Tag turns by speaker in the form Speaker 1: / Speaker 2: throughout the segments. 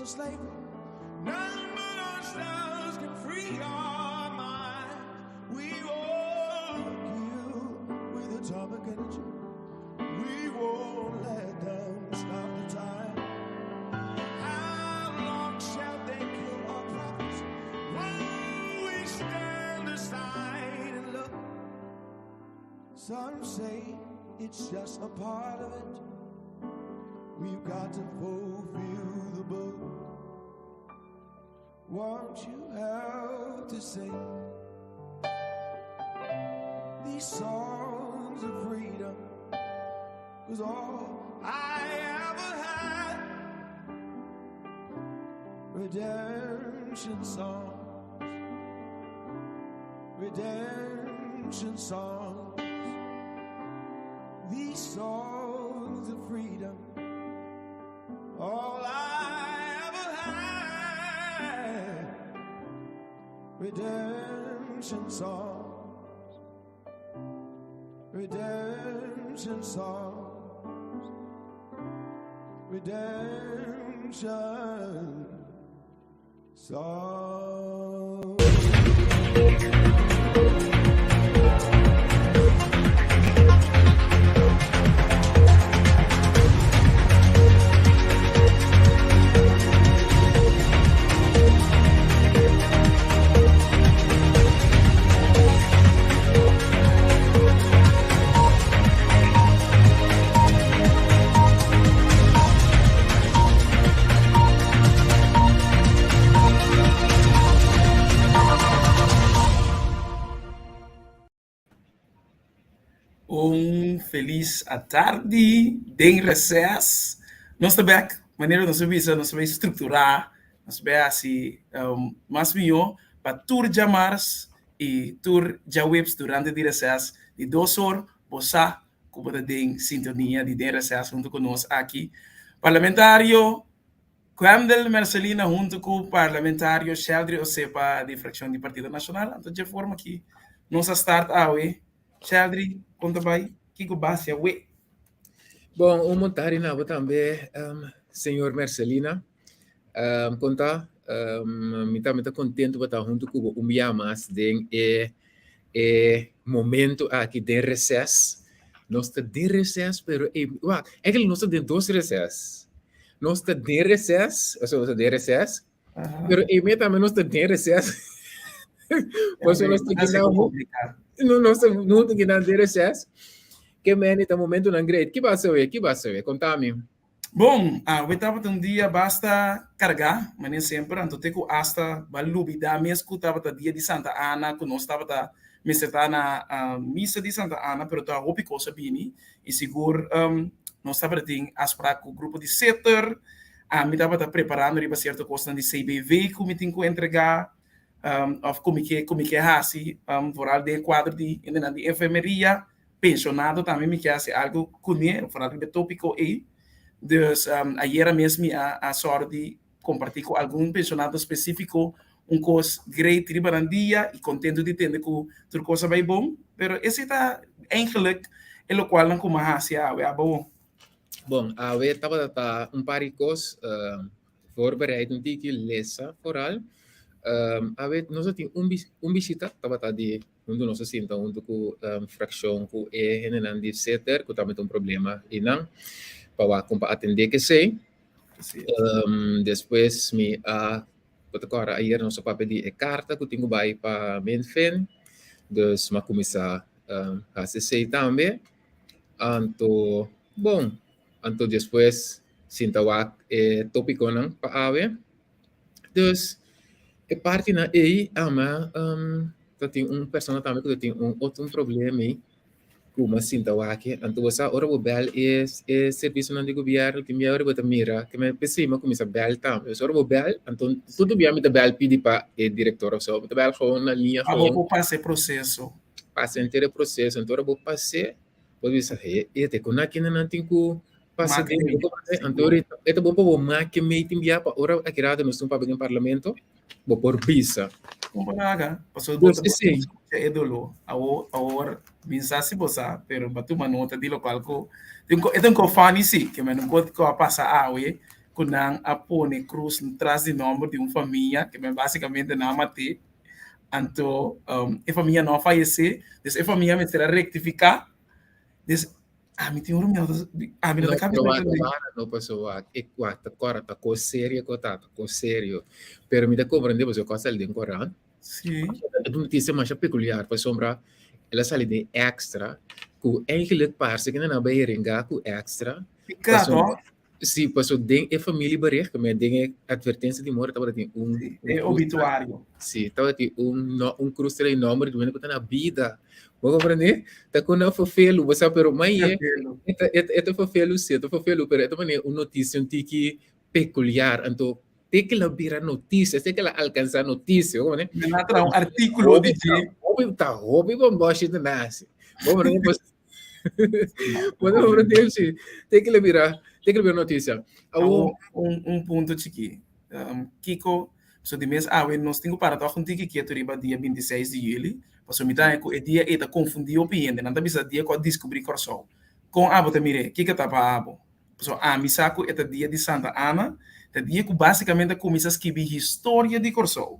Speaker 1: of slavery. None but ourselves can free our minds. We won't kill with atomic energy. We won't let them stop the time. How long shall they kill our prophets? While we stand aside and look. Some say it's just a part of it. We've got to fulfill the book. Won't you help to sing these songs of freedom? Cause all I ever had redemption songs, redemption songs, these songs of freedom. All I ever had, redemption songs, redemption songs, redemption songs.
Speaker 2: Un felis atardi den reces. Nos ta bek, manera nos a bisa, nos ta bay structura, nos ta bay haci mas miyo pa tur djamars y tur djaweps durante di reces di dos or bo sa ku bo ta den sintonia di Den Reces huntu ku nos aki. Parlamentario Gwendel Mercelina huntu ku Parlamentario Sheldry Osepa di frakshon di Partido Nashonal. Anto dje forma ki nos a start awe. Sheldry, kon ta bai? Kiko basi awe?
Speaker 3: Bon, un montari na bo tambe, señor Mercelina. Kon ta? Mi tambe ta kontentu pa ta huntu ku bo un bia mas den e e momento aki den reces. Nos ta den reces, pero e, wak, eigenlijk nos ta den dos reces. Nos ta den reces, o sea, nos ta den reces, pero e me tambe nos ta den reces. Por nos ta kina no, nos ta no ta kina den reces. Ke meni ta momentonan great. Ki basa we? Ki basa we? Kontami.
Speaker 2: Bon, awe tabata un dia basta kargá, manera semper, anto te ku asta bo a lubidá mes ku tabata dia di Santa Ana, ku nos tabata mester ta na misa di Santa Ana, pero ta hopi kos a bini i sigur nos tabata tin afsprak ku grupo di seter, ami tabata preparando riba sierto kosnan di CBV ku mi tin ku entregá òf ku mi ke ku mi ke hasi, foral den e kuadro di hendenan di enfermeria. Pensionado tambe mi ke hasi algo kuné, foral riba e tópiko ei. Dus ayera mes mi a a sòru di kompartí ku algun pensionado spesífiko un kos great riba nan dia i kontentu di tende ku tur kos a bai bon. Pero esei ta eigenlijk e lokualnan ku mi a hasi awe. Abo?
Speaker 3: Bon, awe tabata ta un par di kos voorbereid un tiki, lesa foral. Awe nos a tin un un bishita tabata di Huntu nos a sinta huntu ku frakshon ku e hendenan di Seter ku tambe ta un problema einan pa wak kon pa atendé kesei. Despues mi a bo ta kòrda ayer nos a papia di e karta ku tin ku bai pa Minfin, dus mi a kuminsá hasi esei tambe. Anto bon, anto despues sinta wak e tópikonan pa awe. Dus, e partinan ei ama ta tin un persona tambe ku ta tin un otro un problema ei ku mas sinta wak anto bo sa ora bo bèl e e servisionan di gobièrnu tin bia ora bo ta mira ke men p'esei mi a kuminsá bèl tambe so ora bo bèl anto tur bia mi ta bèl pidi pa e direktor òf so mi ta bèl gewoon na liña
Speaker 2: Pa bo por pasa e proseso.
Speaker 3: Pasa henter e proseso anto ora bo pas'é bo bisa he e te ku nan kinan nan tin ku Pasa den bo ta anto e ta bon pa bo make meeting bia pa ora aki rato nos tin un papia den parlamento bo por bisa.
Speaker 2: Kon por haga pasobra bo ta escucha e doló awor awor mi sa si bo sa pero bo a tuma nota di locual cu e ta un co funny si ke men un co cu a pasa awe. ku nan a pone krus tras di nòmber di un famia, ke men básikamente nan a mat'é. Anto e famia no a fayesé, dus e famia mester a rektifiká. Dus ami tin ora mi no ta, ami no ta
Speaker 3: No,
Speaker 2: kabi
Speaker 3: pero wak,
Speaker 2: comprendé.
Speaker 3: wak, no paso wak, e wak ta kòrda ta kos serio ku ta, ta kos serio. Pero mi ta komprendé pasobra ku a sali den korant.
Speaker 2: Sí.
Speaker 3: E notisia masha pekuliar pasobra el a sali den Extra ku eigenlijk parse ku nan a bai heringá ku Extra.
Speaker 2: Piká,
Speaker 3: Pasobra
Speaker 2: tòg?
Speaker 3: Sí, paso den e familiebericht, me den e advertentie di morto tabata tin un,
Speaker 2: Sí,
Speaker 3: un
Speaker 2: e
Speaker 3: cruz,
Speaker 2: obituario.
Speaker 3: sí, tabata tin un, no, un cruz trae nomber di hende ku ta na bida. Bo comprende? Ta ku na vervelu, bo sa, pero mai e,
Speaker 2: Vervelu.
Speaker 3: e ta, e ta, e ta vervelu, sí, e ta vervelu, pero e ta manera un noticia un tiki peculiar. Anto, te ke la bira noticia, te ke la alcansa noticia, bo comprende?
Speaker 2: Men a traha un artículo di
Speaker 3: Hopi, ta
Speaker 2: dje.
Speaker 3: hopi, ta hopi bomboshi ta nasi. Bo comprende? Pues, Bueno, bro, sí. Te que le mira, te que le mira noticia.
Speaker 2: Awo, un, un punto chiki. Um, Kiko, so di mes awe nos tingo para toch un tiki quieto riba dia 26 di juli. Paso mi ta ku e dia e ta confundí hopi hende. Nan ta bisa dia ku a descubrí Kòrsou. Kon abo ta mir'é? Kiko ta pa abo? Paso ami sa ku e ta dia di Santa Ana, ta dia ku básikamente a kuminsá skibi historia di Kòrsou.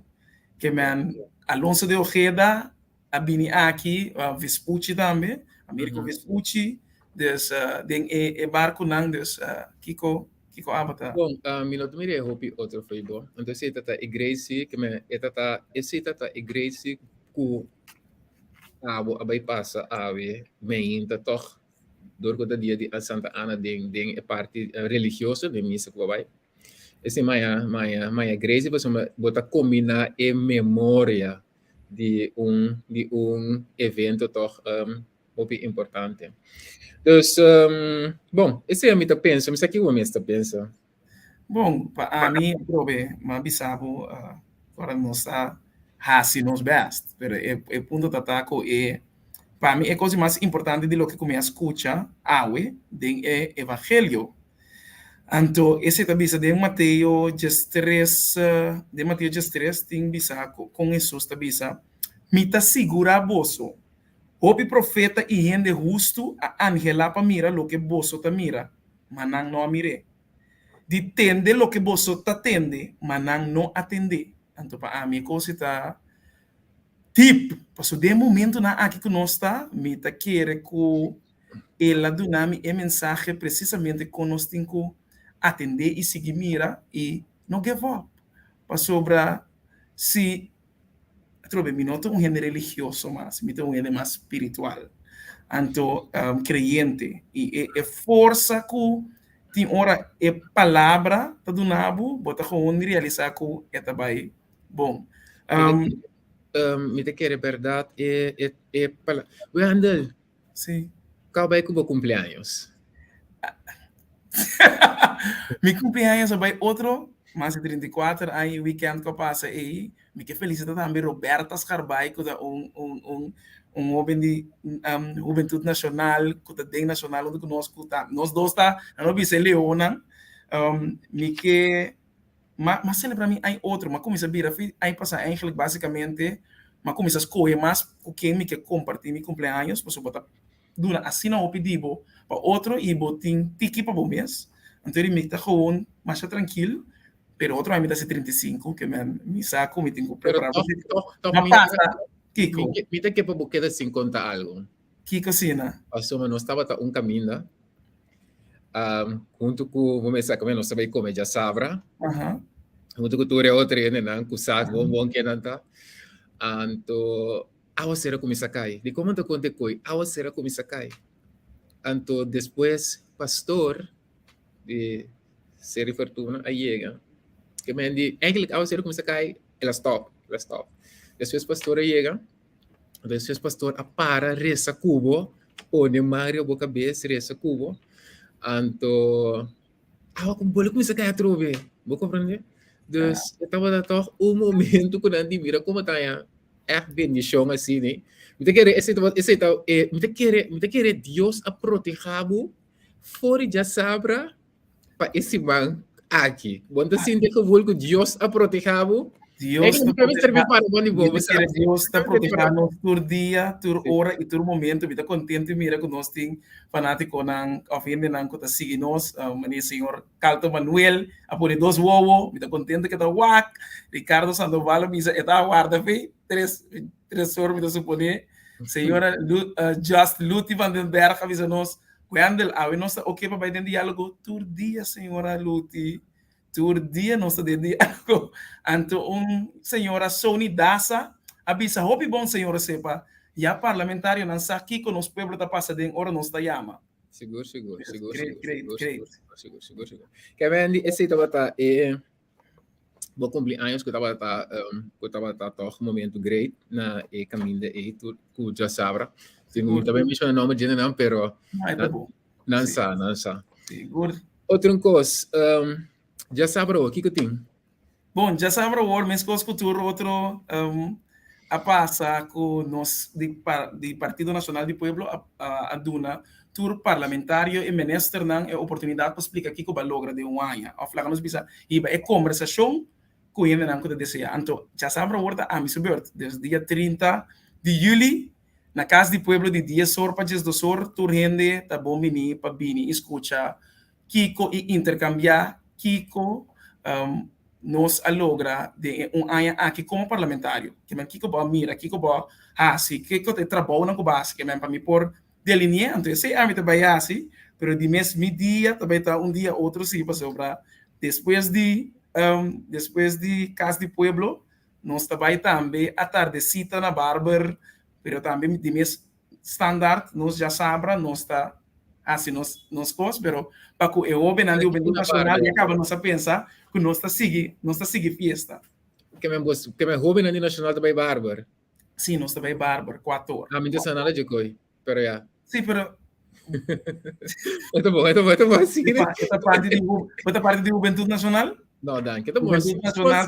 Speaker 2: Ke men Alonso de Ojeda a bini aki, Vespucci tambe, Americo Vespucci, dus den e e barkunan, dus kiko kiko abo ta?
Speaker 3: Bon, mi no ta mira e hopi otro fo'i bo. Anto esei ta ta e grace ke me e ta ta esei ta ta e grace ku abo a bai pasa awe meinta tòg dor ku ta dia di Santa Ana den den e parti religioso den misa ku bo a bai. Esei maya maya maya grace pasobra bo ta kombiná e memoria di un di un evento toch um, hopi importante. Dus, um, bon, esei mi ta pensa, mi sa ki bo mes ta pensa.
Speaker 2: Bon, pa ami atrobe, m'a bisa bo, uh, ora nos ta hasi nos best, pero e, e punto ta ta ku e, pa mi e kos mas importante di loke ku mi a skucha awe den e evangelio. Anto esei ta bisa den Mateo 13, den Mateo 13 tin bisa kon Hesus ta bisa, Mi ta sigurá boso, hopi profeta i hende hustu a anhelá pa mira loke boso ta mira, ma nan no a mir'é. Di tende loke boso ta tende, ma nan no a tend'é. Anto pa ami e kos ei ta dip, pasobra den e momentunan aki ku nos ta, mi ta kere ku El a duna mi e mensahe presisamente kon nos tin ku atendé i sigui mira i no give up. Pasobra si, atrobe mi no ta un hende religioso mas, mi ta un hende mas spiritual, anto kreyente. I e e forsa ku tin ora e palabra ta duna bo, bo ta gewoon realisá ku e ta bai bon.
Speaker 3: Mi ta kere bèrdat e e e palabra. Wendel,
Speaker 2: Sí.
Speaker 3: Kau bai ku bo cumpleaños?
Speaker 2: Mi cumpleaños a bai otro mas di 34 aña y weekend ku a pasa ei. Mi ke felicita tambe Roberta Scharbaai ku ta un un un un hoben di um, Hubentud Nacional ku ta den Nacional huntu ku nos ku ta nos dos ta nan lo bisa e leonnan. Um, mi ke Ma m'a celebra mi añ otro, m'a cuminsa bira fi añ pasa eigenlijk basicamente m'a cuminsa scoge mas cu ken mi ke comparti mi cumpleaños pasobra bo ta duna asina hopi di bo pa otro y bo tin tiki pa bo mes. Anto di mi ta gewoon masha trankil, pero otro aña mi ta haci 35 ke men mi sa cu mi tin cu
Speaker 3: Pero
Speaker 2: prepara
Speaker 3: toch, toch, toch
Speaker 2: M'a
Speaker 3: mi,
Speaker 2: pasa kico?
Speaker 3: mi, mi ta ke pa bo keda sin conta algo.
Speaker 2: Kico asina?
Speaker 3: Pasobra nos tabata un caminda Um, huntu ku bo mester kome nos ta bai kome djasabra.
Speaker 2: Aha.
Speaker 3: Huntu ku tur e otro hendenan ku sa bon bon ken nan ta. Anto awasero a kuminsá kai. Di komo ta konta e koi? Awasero a kuminsá kai. Anto despues pastor di Seri Fortuna a yega. Ke men di eigenlijk awasero a kuminsá kai, el a stòp, el a stòp. Despues pastor a yega. Despues pastor a para resa ku bo, pone man riba bo kabes, resa ku bo. Anto awa ku bole kuminsa kai atrobe. Bo komprende? Dus e tabata tòg un momento ku nan di mira komo ta haña ègt bendishon asina. Mi ta kere esei tabata esei ta e mi ta kere mi ta kere Dios a protehá bo for di djasabra pa e siman aki. Bo no ta sinti e gevoel ku Dios a protehá bo?
Speaker 2: Dios ta proteha, Dios ta proteha nos tur dia, tur ora i tur momento. Mi ta contento di mira ku nos tin fanátikonan òf hendenan ku ta sigui nos. Meneer señor Carlton Manuel a pone dos wowo. Mi ta contento ku e ta wak. Ricardo Sandoval a bisa e ta warda fe tres tres or mi ta suponé. Señora Just Luti van den Berg a bisa nos, Wendel, awe nos ta oké pa bai den diálogo? Tur dia, señora Luti. Tur dia nos ta den diálogo. Anto un señora Sony Daza a bisa, Hopi bon, señora Sepa, ya parlamentarionan sa kiko nos pueblo ta pasa den ora nos ta yama.
Speaker 3: Sigur, sigur, sigur,
Speaker 2: Great,
Speaker 3: sigur,
Speaker 2: great,
Speaker 3: sigur,
Speaker 2: great.
Speaker 3: sigur, sigur, sigur, sigur. Ke men di esei tabata e bo cumpleaños ku tabata um, ku tabata toch momento great na e kaminda ei tur ku djasabra. Si mi
Speaker 2: Sigur.
Speaker 3: ta bai menciona nomber djene nan, pero
Speaker 2: No, e ta bon.
Speaker 3: Nan
Speaker 2: Sí.
Speaker 3: sa, nan sa.
Speaker 2: Sigur.
Speaker 3: Otro kos, um, djasabra awor, kiko tin?
Speaker 2: Bon, djasabra awor, meskos ku tur otro um, a pasa ku nos di, par, di Partido Nacional di Pueblo a, a, a duna tur parlamentario i ministernan e oportunidat pa splika kiko ba logra den un aña. Òf laga nos bisa, hiba e kombersashon ku hendenan ku ta deseá. Anto, djasabra awor ta ami su beurt. Dus dia 30 di yüli Na Cas di Pueblo di dies or pa diesdos or tur hende ta bon bini pa bini i scucha kico i intercambia kico nos a logra den e un aña aki como parlamentario. Ke men kico bo a mira, kico bo a haci, kico ta e trabounan cu bo a haci. Ke men pa mi por deline'e, anto esey ami ta bay haci, pero di mes mi dia ta bay ta un dia otro si pasobra despues di despues di Cas di Pueblo Nos ta bai tambe atardecita na barber, pero tambe di mes standaard nos djasabra nos ta haci nos nos cos, pero pa cu e hobennan di Hubentud Nacional ya caba nos a pensa cu nos ta sigui nos ta sigui fiesta.
Speaker 3: Ke men bos ke men hobennan di Nacional ta bai barber?
Speaker 2: Si, nos ta bai barber cuator.
Speaker 3: Ami ta sa nada dje koy. Pero ya.
Speaker 2: Sí, pero
Speaker 3: Esta bom, esta bom, esta bom. Sí.
Speaker 2: Esta parte di, esta parte di Juventud Nacional?
Speaker 3: No, dank. Esta bom.
Speaker 2: Juventud Nacional.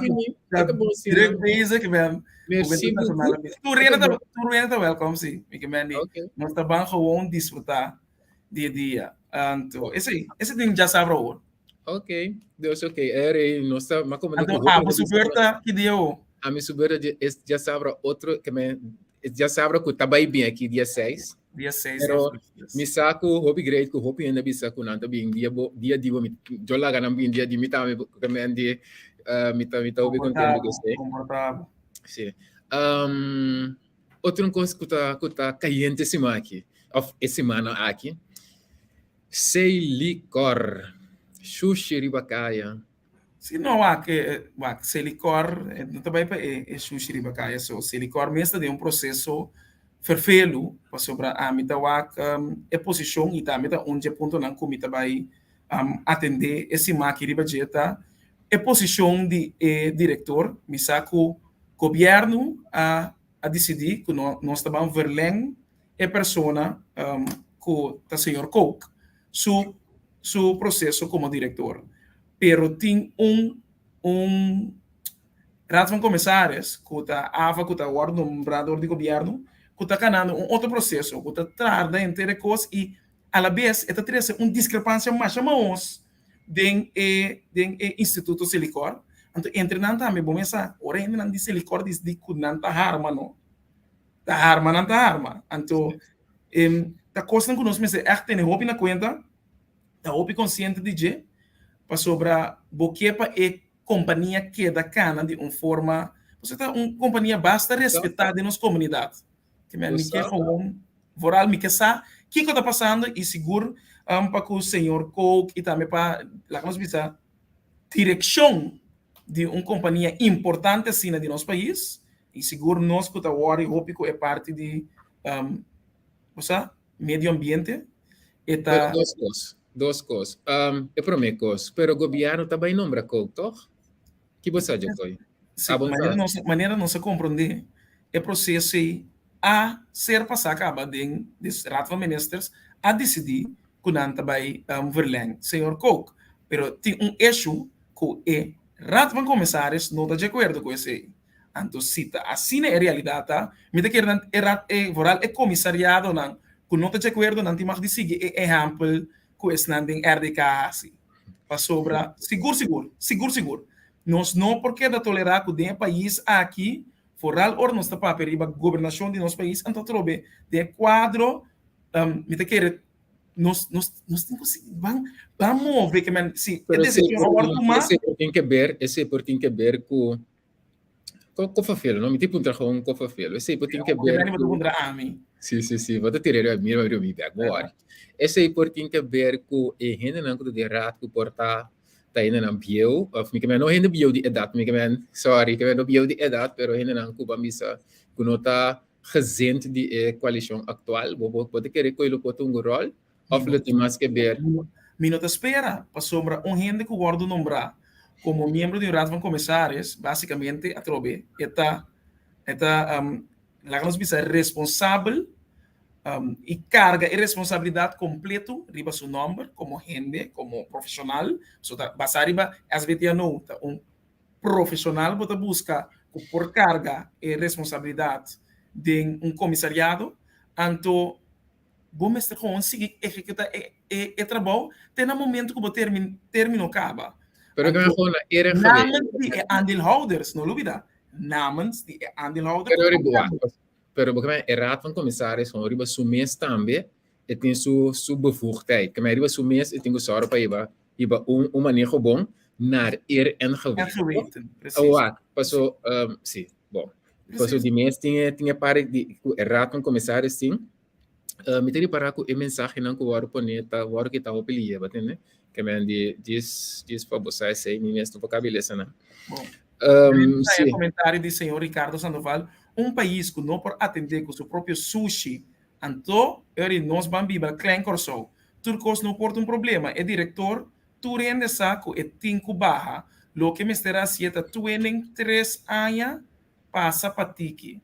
Speaker 3: Esta bom, sí.
Speaker 2: Druk bezig ben.
Speaker 3: Merci
Speaker 2: Juventud Nacional. Tur rena ta, tur rena ta welkom, sí. Mi ke men di.
Speaker 3: Okay.
Speaker 2: Nos ta ban gewoon disfrutar di e dia. Anto, ese, ese ding ya sabra hoor.
Speaker 3: Ok, dus ok. Er, nos ta, maar como
Speaker 2: Anto, abo su beurt ki dia ho?
Speaker 3: A mi su beurt es ya sabra otro, ke men, ya sabra ku ta bai bien aki dia 6.
Speaker 2: Dia 6.
Speaker 3: Pero mi sa ku hopi great ku hopi hende bisa ku nan ta bin dia bo, dia di bo mi yo laga nan bin dia di mi tambe ke men di uh, mi ta mi ta hopi contento ku esei.
Speaker 2: Comportabo.
Speaker 3: Sí. Um, otro kos ku ta ku ta caliente siman aki of e semana aki. Selikor. Shushi riba kaya.
Speaker 2: Si no wak e wak Selikor no ta bai pa e e shushi riba kaya so Selikor mes ta den un proseso ferfelu pasobra ami ta wak e posishon i tambe ta un dje puntonan ku mi ta bai atendé e siman aki riba dje ta e posishon di e direktor. Mi sa ku gobièrnu a a disidí ku no nos ta ban verleng e persona ku ta señor Kook su su proseso komo direktor. Pero tin un un Raad van Commissaris ku ta ava ku ta wòrdu nombrá dor di gobièrnu ku ta kanando un otro proseso ku ta tarda henter e kos i alabes e ta trese un diskrepansia masha mahos den e den e Instituto Selikor. Anto entre nan tambe bo mester sa ora hendenan di Selikor disdi ku nan ta harma no. Ta harma nan ta harma. Anto ta kosnan ku nos mester ègt tene hopi na kuenta, ta hopi konsiente di dje, pasobra bo ke pa e kompania keda kana di un forma, pasobra ta un kompania basta respetá den nos komunidat. Ke men mi ke gewoon, vooral mi ke sa kiko ta pasando i sigur pa ku señor Kook i tambe pa, laga nos bisa, direkshon di un kompania importante asina di nos pais, I sigur nos ku ta wòri hopi ku e parti di bo sa, medio ambiente, e ta.
Speaker 3: Pero dos kos, dos kos. E promé kos, pero gobièrnu ta bai nombra Kook, tòg? Ki bo sa dje koe?
Speaker 2: Sí, manera nos, manera nos a komprondé e proseso ei a ser pasá kaba den de Raad van Ministers a disidí ku nan ta bai verleng señor Kook. Pero tin un issue ku e Raad van Commissaris no ta di akuerdo ku esei. Anto si ta asina e realidat ta, mi ta kere nan e rat e vooral e komisariadonan ku no ta di akuerdo nan tin mag di sigui e ehèmpel ku esnan den RDK a hasi. Pasobra sigur sigur, sigur sigur. Nos no por keda tolerá ku den e pais aki, foral ora nos ta papia riba gobernashon di nos pais, anto atrobe den e kuadro, mi ta kere nos nos nos tin ku sigui ban ban move ke men si e
Speaker 3: Pero esei
Speaker 2: desishon a
Speaker 3: por
Speaker 2: wòrdu tumá.
Speaker 3: esei por tin ke ber, esei por tin ke ber ku ko ko vervelen, no? Mi tin puntra gewoon ko vervelen. Esei por tin ke
Speaker 2: Ke
Speaker 3: ber
Speaker 2: men bo ta
Speaker 3: ku
Speaker 2: puntra ami.
Speaker 3: Sí, sí, sí, bo ta tira riba mi, riba mi bek, bo wòri. Esei por tin ke ber ku e hendenan ku ta den raad ku por ta ta hendenan bieu, of mi ke men no hende bieu di edat, mi ke men, sorry, ke men no bieu di edat, pero hendenan ku ban bisa ku no ta gezind di e koalishon aktual, bo bo bo ta kere ku e lo por ta un ròl òf lo tin mas ke ber?
Speaker 2: Mi no ta spera, pasobra un hende ku wòrdu nombrá komo miembro di un Raad van Commissaris, básikamente atrobe e ta e ta laga nos bisa responsabel i karga e responsabilidat kompleto riba su nòmber komo hende, komo profeshonal, so ta basá riba SBTNO ta un profeshonal bo ta buska ku por karga e responsabilidat den un komisariado, anto bo mester gewoon sigui ehekutá e e e trabou te na momento ku bo termin termino kaba.
Speaker 3: Pero
Speaker 2: Anto
Speaker 3: ku gewoon na era geweest.
Speaker 2: namens di e aandeelhouders, no lubida, namens di e aandeelhouder
Speaker 3: Pero riba, pero bo e raad van commissaris gewoon riba su mes tambe e tin su su bevoegdheid. Ke men riba su mes e tin ku sòru pa hiba hiba un un maneho bon naar eer en
Speaker 2: En
Speaker 3: geweten.
Speaker 2: geweten, precies.
Speaker 3: Awak, paso um, sí, bon. Paso
Speaker 2: Precies.
Speaker 3: di mes tin e tin e pare di ku e raad van commissaris tin Uh, mi ta ripará ku e mensahenan ku wòrdu poné ta wòrdu kitá hopi lihe, bo tende? Ke men di djis djis pa bo sa esei, mi mes no por kabi lesa nan.
Speaker 2: Bon.
Speaker 3: Um,
Speaker 2: Sa e
Speaker 3: sí.
Speaker 2: komentario di señor Ricardo Sandoval, un pais ku no por atendé ku su propio sushi, anto eri nos ban biba Klein Kòrsou. Tur kos no por ta un problema. E direktor, tur hende sa ku e tin ku baha. Loke mester hasié ta twinning tres aña pasa pa tiki.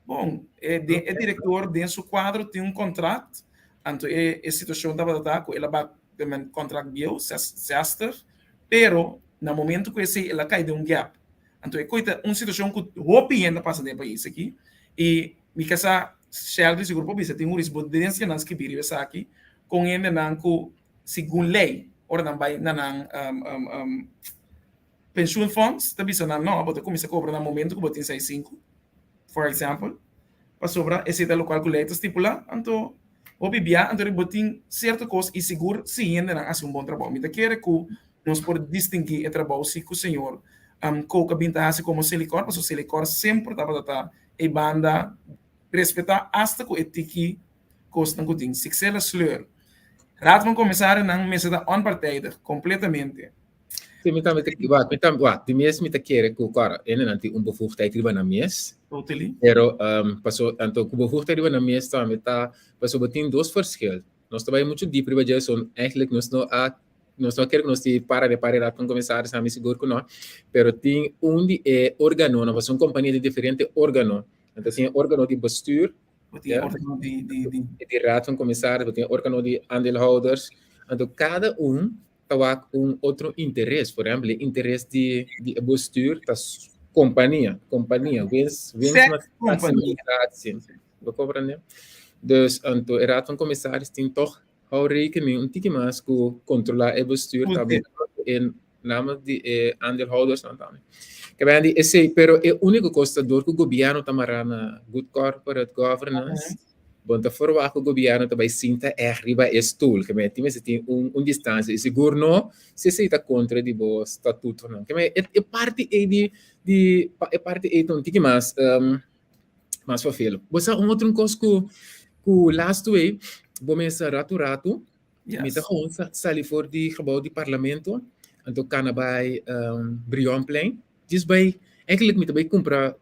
Speaker 2: Bon, e, de, e direktor den su kuadro tin un kontrakt, anto e, e situashon tabata ta ku el a bak den men kontrakt bieu, ses, zestig, pero na momento ku esei el a kai den un gap. Anto e koi ta un situashon ku hopi hende a pasa den e pais aki, i mi ke sa Sheldry sigur por bisa tin hurisprudensianan skibí riba esaki, kon hendenan ku segun lei ora nan bai na nan Pensioenfonds ta bisa nan no, bo ta kuminsá kobra na momento ku bo tin 65, for example, pasobra esei ta lokual ku lei ta stipulá, anto hopi bia anto bo tin sierto kos i sigur si hendenan hasi un bon trabou. Mi ta kere ku nos por distinguí e trabou si ku señor Kook a bin ta hasi komo Selikor, pasobra Selikor semper tabata ta e banda respetá asta ku e tiki kosnan ku tin. Sixela Sleur, Raad van Commissarinan mester ta onpartijdig, kompletamente.
Speaker 3: Sí, mi tambe ta, wak, mi tambe, wak, di mes mi ta kere ku, kòrda, hendenan tin un bevoegdheid riba nan mes.
Speaker 2: Totally.
Speaker 3: Pero, um, paso, anto ku bevoegdheid riba nan mes tambe ta, paso bo tin dos verschil. Nos ta bai muchu diep riba dje, so eigenlijk nos no a, nos no a kere ku nos tin para de para raad van commissaris, ami sigur ku no. Pero tin un di e organonan, paso un kompania tin diferente organo. Anto tin e organo di bestuur,
Speaker 2: Bo tin e organo di, di, di.
Speaker 3: Di raad van commissaris, bo tin e organo di aandeelhouders. Anto kada un ta wak un otro interes. Por ehempel, e interes di, di e bestuur ta kompania, kompania, winst, winst
Speaker 2: Sek kompania.
Speaker 3: maximalisatie. Bo comprende? Dus, anto, e raad van commissaris tin toch hou rekening un tiki mas ku kontrola e bestuur tambe in namen di e aandeelhouders dan tambe. Ke ben di esei, pero e úniko kos ta dor ku gobierno ta mará na good corporate governance, Bo no ta ferwagt ku gobièrnu ta bai sinta ègt riba e stul. Ke men tin mester tin un un distansia i sigur no si esei ta kontra di bo statutonan. Ke men e e parti ei di di e parti ei ta un tiki mas mas vervelend. Bo sa un otro kos ku ku lastu ei bo mester ratu ratu mi ta gewoon sali for di gebou di parlamento anto kana bai Brionplein djis bai eigenlijk mi ta bai kumpra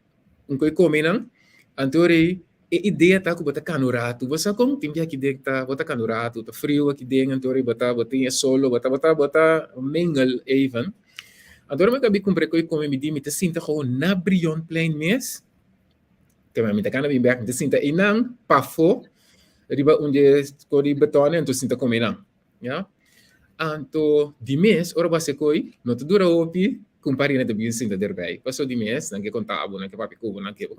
Speaker 3: Un koe kome nan, anto rei e idea ta ku bo ta kanu ratu. Bo sa kon? Tin bia aki den ta bo ta kanu ratu, ta friu aki den, anto rei bo ta bo tin e solo, bo ta bo ta bo ta mingel even. Anto ora mi a kabi kumpra e koe kome mi di mi ta sinta gou na Brionplein mes, te mi ta kana bin bek mi ta sinta einan pafó riba un di e kos di beton anto sinta kome nan. Ya. Anto di mes ora bo hasi koi no ta dura hopi kumparina ta bin sinta derbei. Paso di mes nan ke konta bo, nan ke papia ku bo, nan ke bo.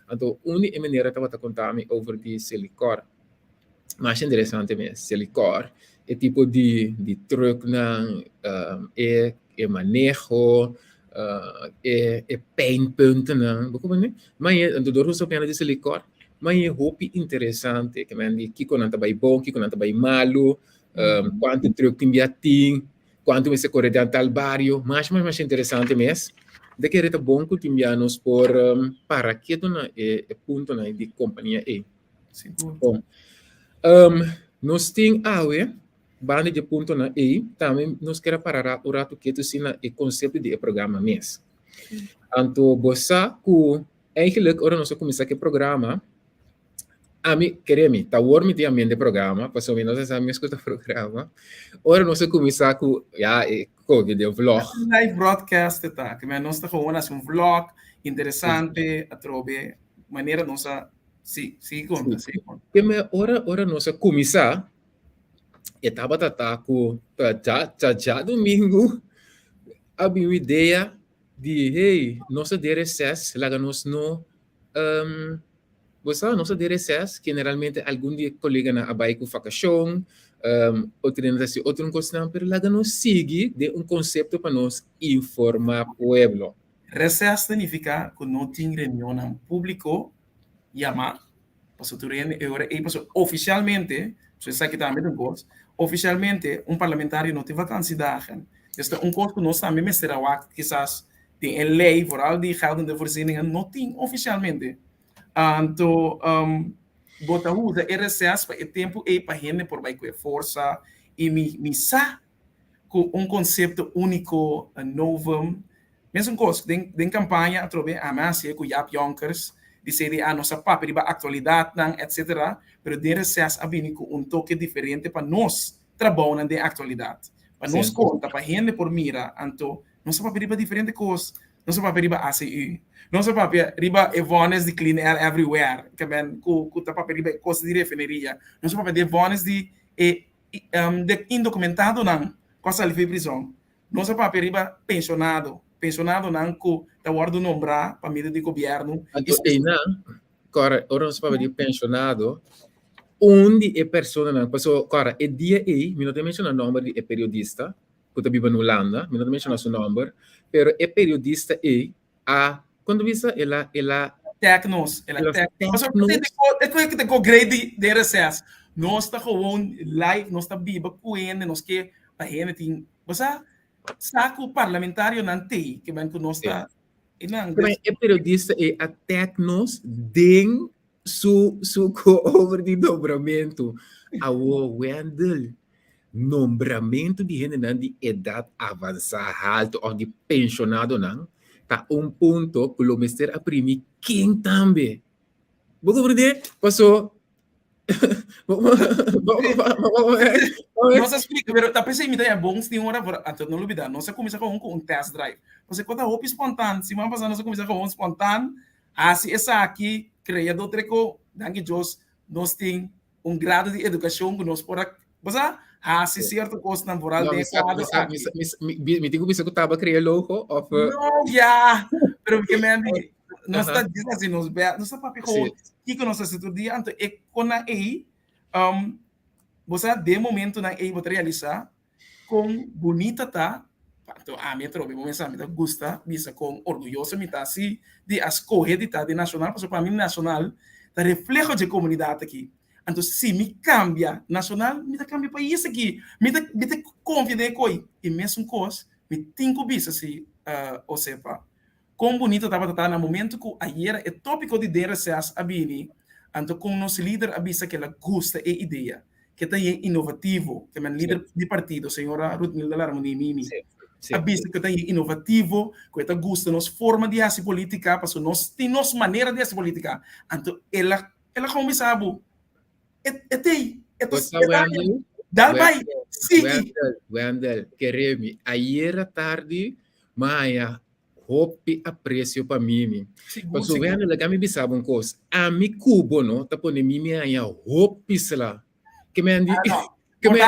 Speaker 3: Anto un di e manera tabata konta mi over di Selikor. Masha interesante mes. Selikor, e tipo di di trucknan, e e maneho. E e pijnpuntennan, bo comprende? Ma e anto dor ku nos ta papia di Selikor, ma e hopi interesante, ke men di kiko nan ta bai bon, kiko nan ta bai malu, kuantu truk tin bia tin, kuantu mester kore den tal bario, masha masha masha interesante mes. Mi ta kere ta bon ku tin bia nos por para ketu na e puntonan di kompania ei.
Speaker 2: Sigur.
Speaker 3: Bon, nos tin awe Banda di e puntonan ei, tambe nos kier a para un ratu ketu si na e konsepto di e programa mes. Anto bo sa ku eigenlijk ora nos a kuminsá ku e programa, ami, kere mi, ta awor mi tin ambiente programa, pasobra mi no sa sa mes ku ta programa. Ora nos a kuminsá ku, ya, e koke den vlog.
Speaker 2: Live broadcast e ta, ke nos ta gewoon hasi un vlog interesante atrobe manera nos a, si, sigui konta, sigui konta.
Speaker 3: Ke me ora ora nos a kuminsá, E tabata ta ku ta dja djadumingu a bin un idea di hey nos ta den reses laga nos no bo sa nos ta den reses generalmente algun di e koleganan a bai ku vakashon otronan ta hasi otro kosnan pero laga nos sigui den un konsepto pa nos informa pueblo.
Speaker 2: Reses ta nifiká ku no tin reunionnan públiko yamá. Pasobra tur hende e ora ei, pasobra ofisialmente, so esaki tambe ta un kos, ofisialmente un parlamentario no tin vakantiedagen. Dus ta un kos ku nos tambe mester a wak kisas den e lei, vooral di geldende voorzieningen, no tin ofisialmente. Anto bo ta usa e reses pa e tempu ei pa hende por bai ku e forsa i mi mi sa ku un konsepto úniko, novum, Mesun kos, den den kampaña atrobe ami a hasié ku Jaap Jonkers di CDA, nos a papia riba aktualidatnan etsetera, pero den reses a bini ku un toke diferente pa nos trabounan den aktualidat, pa nos konta, pa hende por mira. Anto nos a papia riba diferente kos, nos a papia riba ACU, nos a papia riba e vònes di Clean Air Everywhere, ke men ku ku ta papia riba e kos di refineria, nos a papia di e vònes di e de indokumentadonan ku a sali for di prizòn. Nos a papia riba pensionado, pensionadonan ku ta wòrdu nombrá pa medio di gobièrnu.
Speaker 3: Anto einan, kòrda, ora nos papia di pensionado, un di e personanan, pasobra kòrda, e dia ei, mi no ta menshoná nòmber di e periodista ku ta biba na Hulanda, mi no ta menshoná su nòmber, pero e periodista ei a, kon ta bisa? El a, el a.
Speaker 2: Tag nos, el a tag nos. Pasobra e koe ku ta go great di den reses, nos ta gewoon live, nos ta biba ku hende, nos ke pa hende tin, bo sa, sa ku parlamentarionan tei, ke men ku nos ta,
Speaker 3: e nan. E periodista ei a tag nos den su su ko over di nombramentu. Awo Wendel, nombramentu di hendenan di edat avansá haltu òf di penshonadonan ta un punto ku lo mester a primi ken tambe. Bo komprendé? Paso
Speaker 2: Nos a splika, pero ta p'esei mi ta ya bon sin ora por anto no lubida, nos a kuminsá gewoon ku un test drive. Pasobra ku ta hopi spontan, siman pasá nos a kuminsá gewoon spontan, Hasi esaki, krea do treko, danki Dios nos tin un grado di edukashon ku nos por a, bo sa, hasi sierto kosnan vooral den e kuadro aki.
Speaker 3: Mi tin ku bisa ku taba krea logo of?
Speaker 2: No, ya, pero mi ke men di, nos ta djis hasi nos bèst, nos ta papia gewoon kiko nos ta hasi tur dia, anto e konan ei, bo sa, den momentonan ei bo ta realisá Kon bunita ta, anto ami atrobe bo mester mi ta gusta bisa kon orguyoso mi ta si di a skohe di ta di Nashonal, pasobra pa mi Nashonal ta refleho dje komunidat aki. Anto si mi kambia Nashonal, mi ta kambia pais aki. Mi ta mi ta konfia den e koi. I mesun kos mi tin ku bisa si Osepa. Kon bunito tabata ta na momento ku ayera e topiko di den reses a bini, anto kon nos lider a bisa ku el a gusta e idea, ke ta yen inovativo, ke men lider di partido, señora Ruthmilda Larmonie Mimi, a bisa ku ta yen inovativo, ku e ta gusta nos forma di hasi politika, pasobra nos tin nos manera di hasi politika. Anto el a el a kon bisa bo, e e t'ei, e ta e ta dal bai, sigui.
Speaker 3: Wendel, Wendel, kere mi, ayera tardi mi a haña Hopi aprecio pa Mimi. Pasobra wende laga mi bisa bo un cos. Ami cu bo no ta pone Mimi haña hopi sla. Ke men di ke men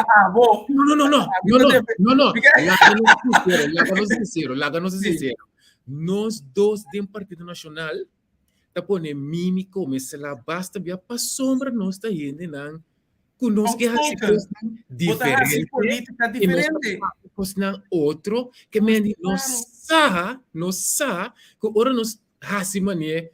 Speaker 3: No no no no no no no no laga nos sincero laga nos sincero laga nos sincero. Nos dos den Partido Nacional ta pone Mimi come sla basta bia pasobra nos ta hendenan ku nos ke hasi kosnan
Speaker 2: diferente. Bo ta hasi polítika diferente.
Speaker 3: Kosnan otro ke men di nos sa, nos sa ku ora nos hasi manera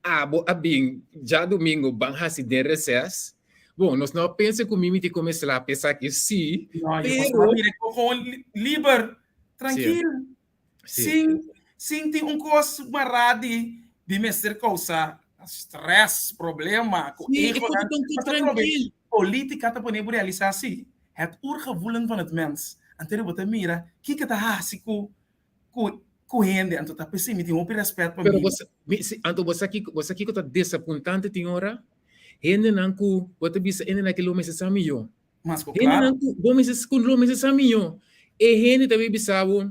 Speaker 3: abo a bin djadumingu ban hasi den reses, bon, nos no a pensa ku mi mi tin kome slap esaki si,
Speaker 2: No, yo
Speaker 3: pero
Speaker 2: mira gewoon liber, trankil, sin sin tin un kos mará di di mester kousa stress, problema, ku
Speaker 3: Sí, e
Speaker 2: ego.
Speaker 3: kos ta un kos trankil.
Speaker 2: Politica ta pone bo realisa si, het oergevoelen van het mens. Anto bo ta mira kiko ta hasi ku ku ku hende, anto ta p'esei mi tin hopi rèspèt pa
Speaker 3: Pero
Speaker 2: mi.
Speaker 3: bo sa, mi, si, anto bo sa kiko, bo sa kiko ta desapuntante tin ora? Hendenan ku bo ta bisa hendenan ke lo mester sa mihó.
Speaker 2: Mas ku klaro.
Speaker 3: Hendenan ku bo mester ku lo mester sa mihó. E hende ta bin bisa bo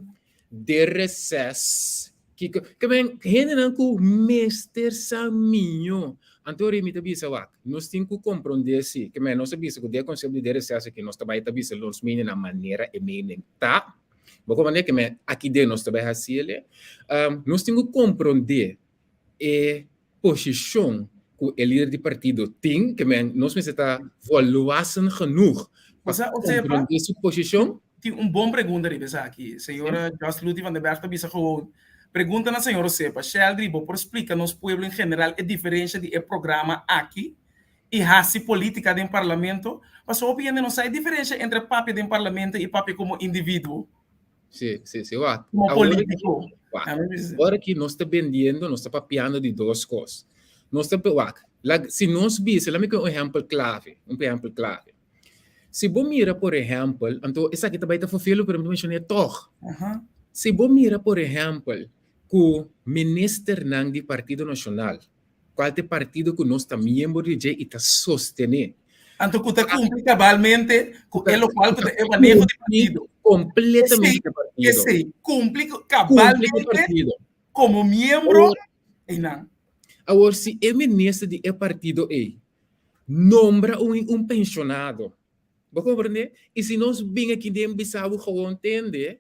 Speaker 3: de reses kiko, ke men hendenan ku mester sa mihó. Anto ora mi ta bisa wak, nos tin ku komprondé si, ke men nos a bisa ku den e konsepto di de reses aki nos ta bai ta bisa nos mening na manera e mening ta. Bo comprende ke men aki den nos ta bai hasi el. Nos tin ku komprondé e posishon ku e lider di partido tin, ke men nos mester ta volwassen genoeg pa komprondé su posishon.
Speaker 2: Tin un bon pregunta riba esaki. Señora Just Luti van den Berg ta bisa gewoon, Pregunta na señor Osepa, Sheldry, bo por splika nos pueblo en general e diferensha di e programa aki i hasi politica den parlamento, pasobra hopi hende no sa e diferencia entre papia den parlamento i papia como individuo.
Speaker 3: Sí, sí, sí, wak.
Speaker 2: Como politico.
Speaker 3: Wak. Awor aki nos ta bendiendo, nos ta papiando di dos cos. Nos ta, wak, la, si nos bisa, laat mi con un ehempel clave, un ehempel clave. Si bo mira, por ehempel, anto esaki ta bai ta vervelen, pero mi ta mencion'é toch. Si bo mira, por ehempel, cu ministernan di Partido Nacional, Cual ta e partido cu nos ta miembro di dje y ta sostene.
Speaker 2: Anto cu ta cumpli cabalmente cu e locual cu ta e maneho di partido.
Speaker 3: Completamente cu e partido.
Speaker 2: Esey, cumpli cabalmente como miembro eynan.
Speaker 3: Awor, si e minister di e partido ey nombra un pensionado, bo comprende? Y si nos bin aki den bisa bo gewoon tende,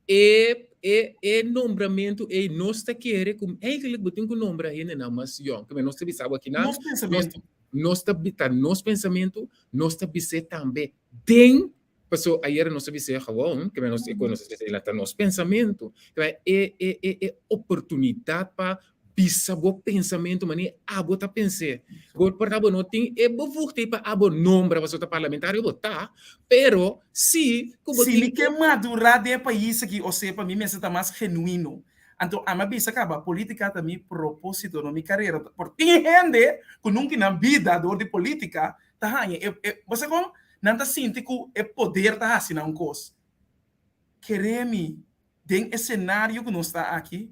Speaker 3: E e e nombramentu ei nos ta kere ku eigenlijk bo tin ku nombra hendenan mas yòn. Keme nos ta bisa bo akinan,
Speaker 2: Nos pensamentu.
Speaker 3: nos ta ta nos pensamentu, nos ta bis'é tambe den, paso ayera nos a bis'é gewoon, keme nos ku nos a bisa ta nos pensamentu. Keme e e e e oportunidat pa Bisa bo pensamentu manera abo ta pens'é. Bo por ta bo no tin e bevoegdheid pa abo nombra pasobra ta parlamentario bo ta, pero si ku bo
Speaker 2: Si
Speaker 3: tin
Speaker 2: mi ke madurá den e pais aki osea pa mi mester ta mas genuino. Anto ami a bisa kaba, politica ta mi proposito, no mi karera. Por tin hende ku nunka nan bida dor di politica ta haña e e bo sa kon? Nan ta sinti ku e poder ta hasi nan un kos. Kere mi, Den e scenario cu nos ta aki,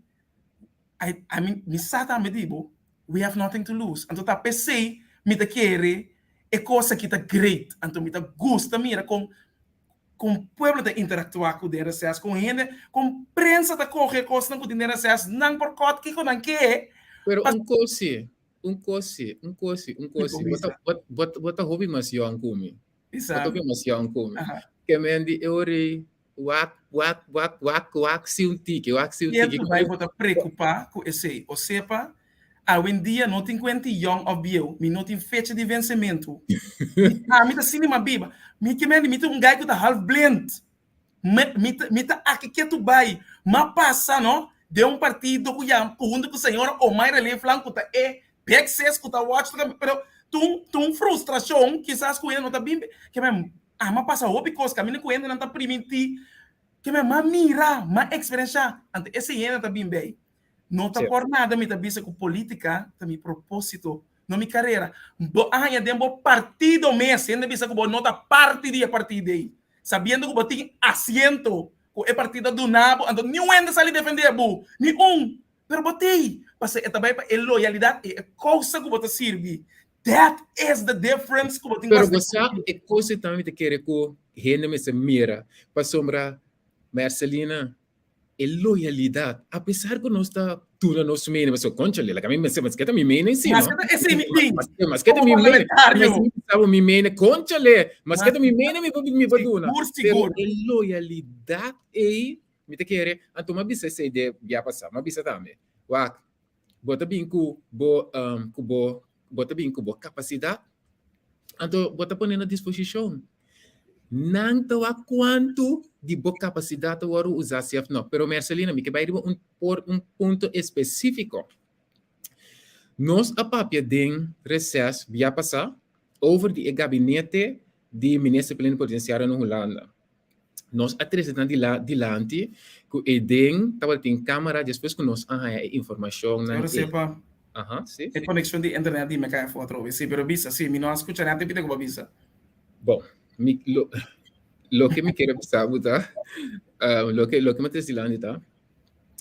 Speaker 2: I, I mean, mi sa tambe di bo, we have nothing to lose. Anto ta p'esey mi ta kere e cos aki ta great. Anto mi ta gusta mira con con pueblo ta interactua cu den reces, con hende, con prensa ta coge e cosnan cu tin den reces, nan por cot kico nan ke.
Speaker 3: Pero un cos si, un cos si, un cos si, un cos si. Bo ta, bo, bo ta hopi mas yong cu mi. Bo ta hopi mas yong cu mi. Ke men di e ora ei, Wak, wak, wak, wak, wak si un tiki, wak si un tiki.
Speaker 2: Ketu bai bo ta preocupa cu esey. O sepa, awendia no tin cuenti yong of bieu, mi no tin fecha di vencemento. Ami ta sinti ma biba. Mi ke mende, mi ta un guy cu ta half blind. Mi, mi ta, mi ta aki ketu bai. Ma pasa, no, den un partido cu yama, cu hunto cu señora Omayra Leeflang cu ta e big sis cu ta watch, pero ta un, ta un frustracion kisas cu hende no ta bin, ke men, Ama pasa hopi kos kaminda ku hendenan ta primintí ke mi a mira, m'a eksperenshá. Anto esei hende ta bin bei. No ta por nada mi ta bisa ku polítika ta mi propósito, no mi karera. Bo a haña den bo partido mes hende bisa ku bo no ta parti di e partido ei, sabiendo ku bo tin asiento ku e partido a duna bo, anto niun hende sali defendé bo, ni un. Pero bo t'ei, pasobra e ta bai pa e loyalidat i e kousa ku bo ta sirbi. That is the difference ku bo tin
Speaker 3: Pero bo sa e kos ei tambe mi ta kere ku hende mester mira, pasobra Mercelina, e loyalidat, apesar ku nos ta duna nos mening, pasobra konchale, laga mi mester, maske ta mi mening si, no?
Speaker 2: Maske ta esei mi tin,
Speaker 3: Maske ta
Speaker 2: komo
Speaker 3: mi mening,
Speaker 2: parlamentario.
Speaker 3: mi sa bo mi mening, konchale, maske ta mi mening mi por duna.
Speaker 2: Sigur, sigur.
Speaker 3: Pero e loyalidat ei, Mi ta kere, anto m'a bisa esei de bia pasá, m'a bisa tambe, wak, bo ta bin ku bo, ku bo, bo ta bin ku bo kapasidat, anto bo ta pone na disposishon. Nan ta wak kuantu di bo kapasidat ta wòrdu usá si òf no. Pero Mercelina, mi ke bai riba un por un punto espesífiko. Nos a papia den reses bia pasá over di e gabinete di Minister Plenipotenciario na Hulanda. Nos a trese nan dilanti ku e den tabatin kamera despues ku nos a haña e informashonnan
Speaker 2: Señor
Speaker 3: ei.
Speaker 2: Sepa,
Speaker 3: Aha, si.
Speaker 2: e konekshon di internet di mi a kai afó atrobe. Si, pero bisa, si, mi no a skucha nada pita ku bo a bisa.
Speaker 3: Bon, mi lo loke mi kere bisa bo ta, loke loke mi a trese dilanti ta,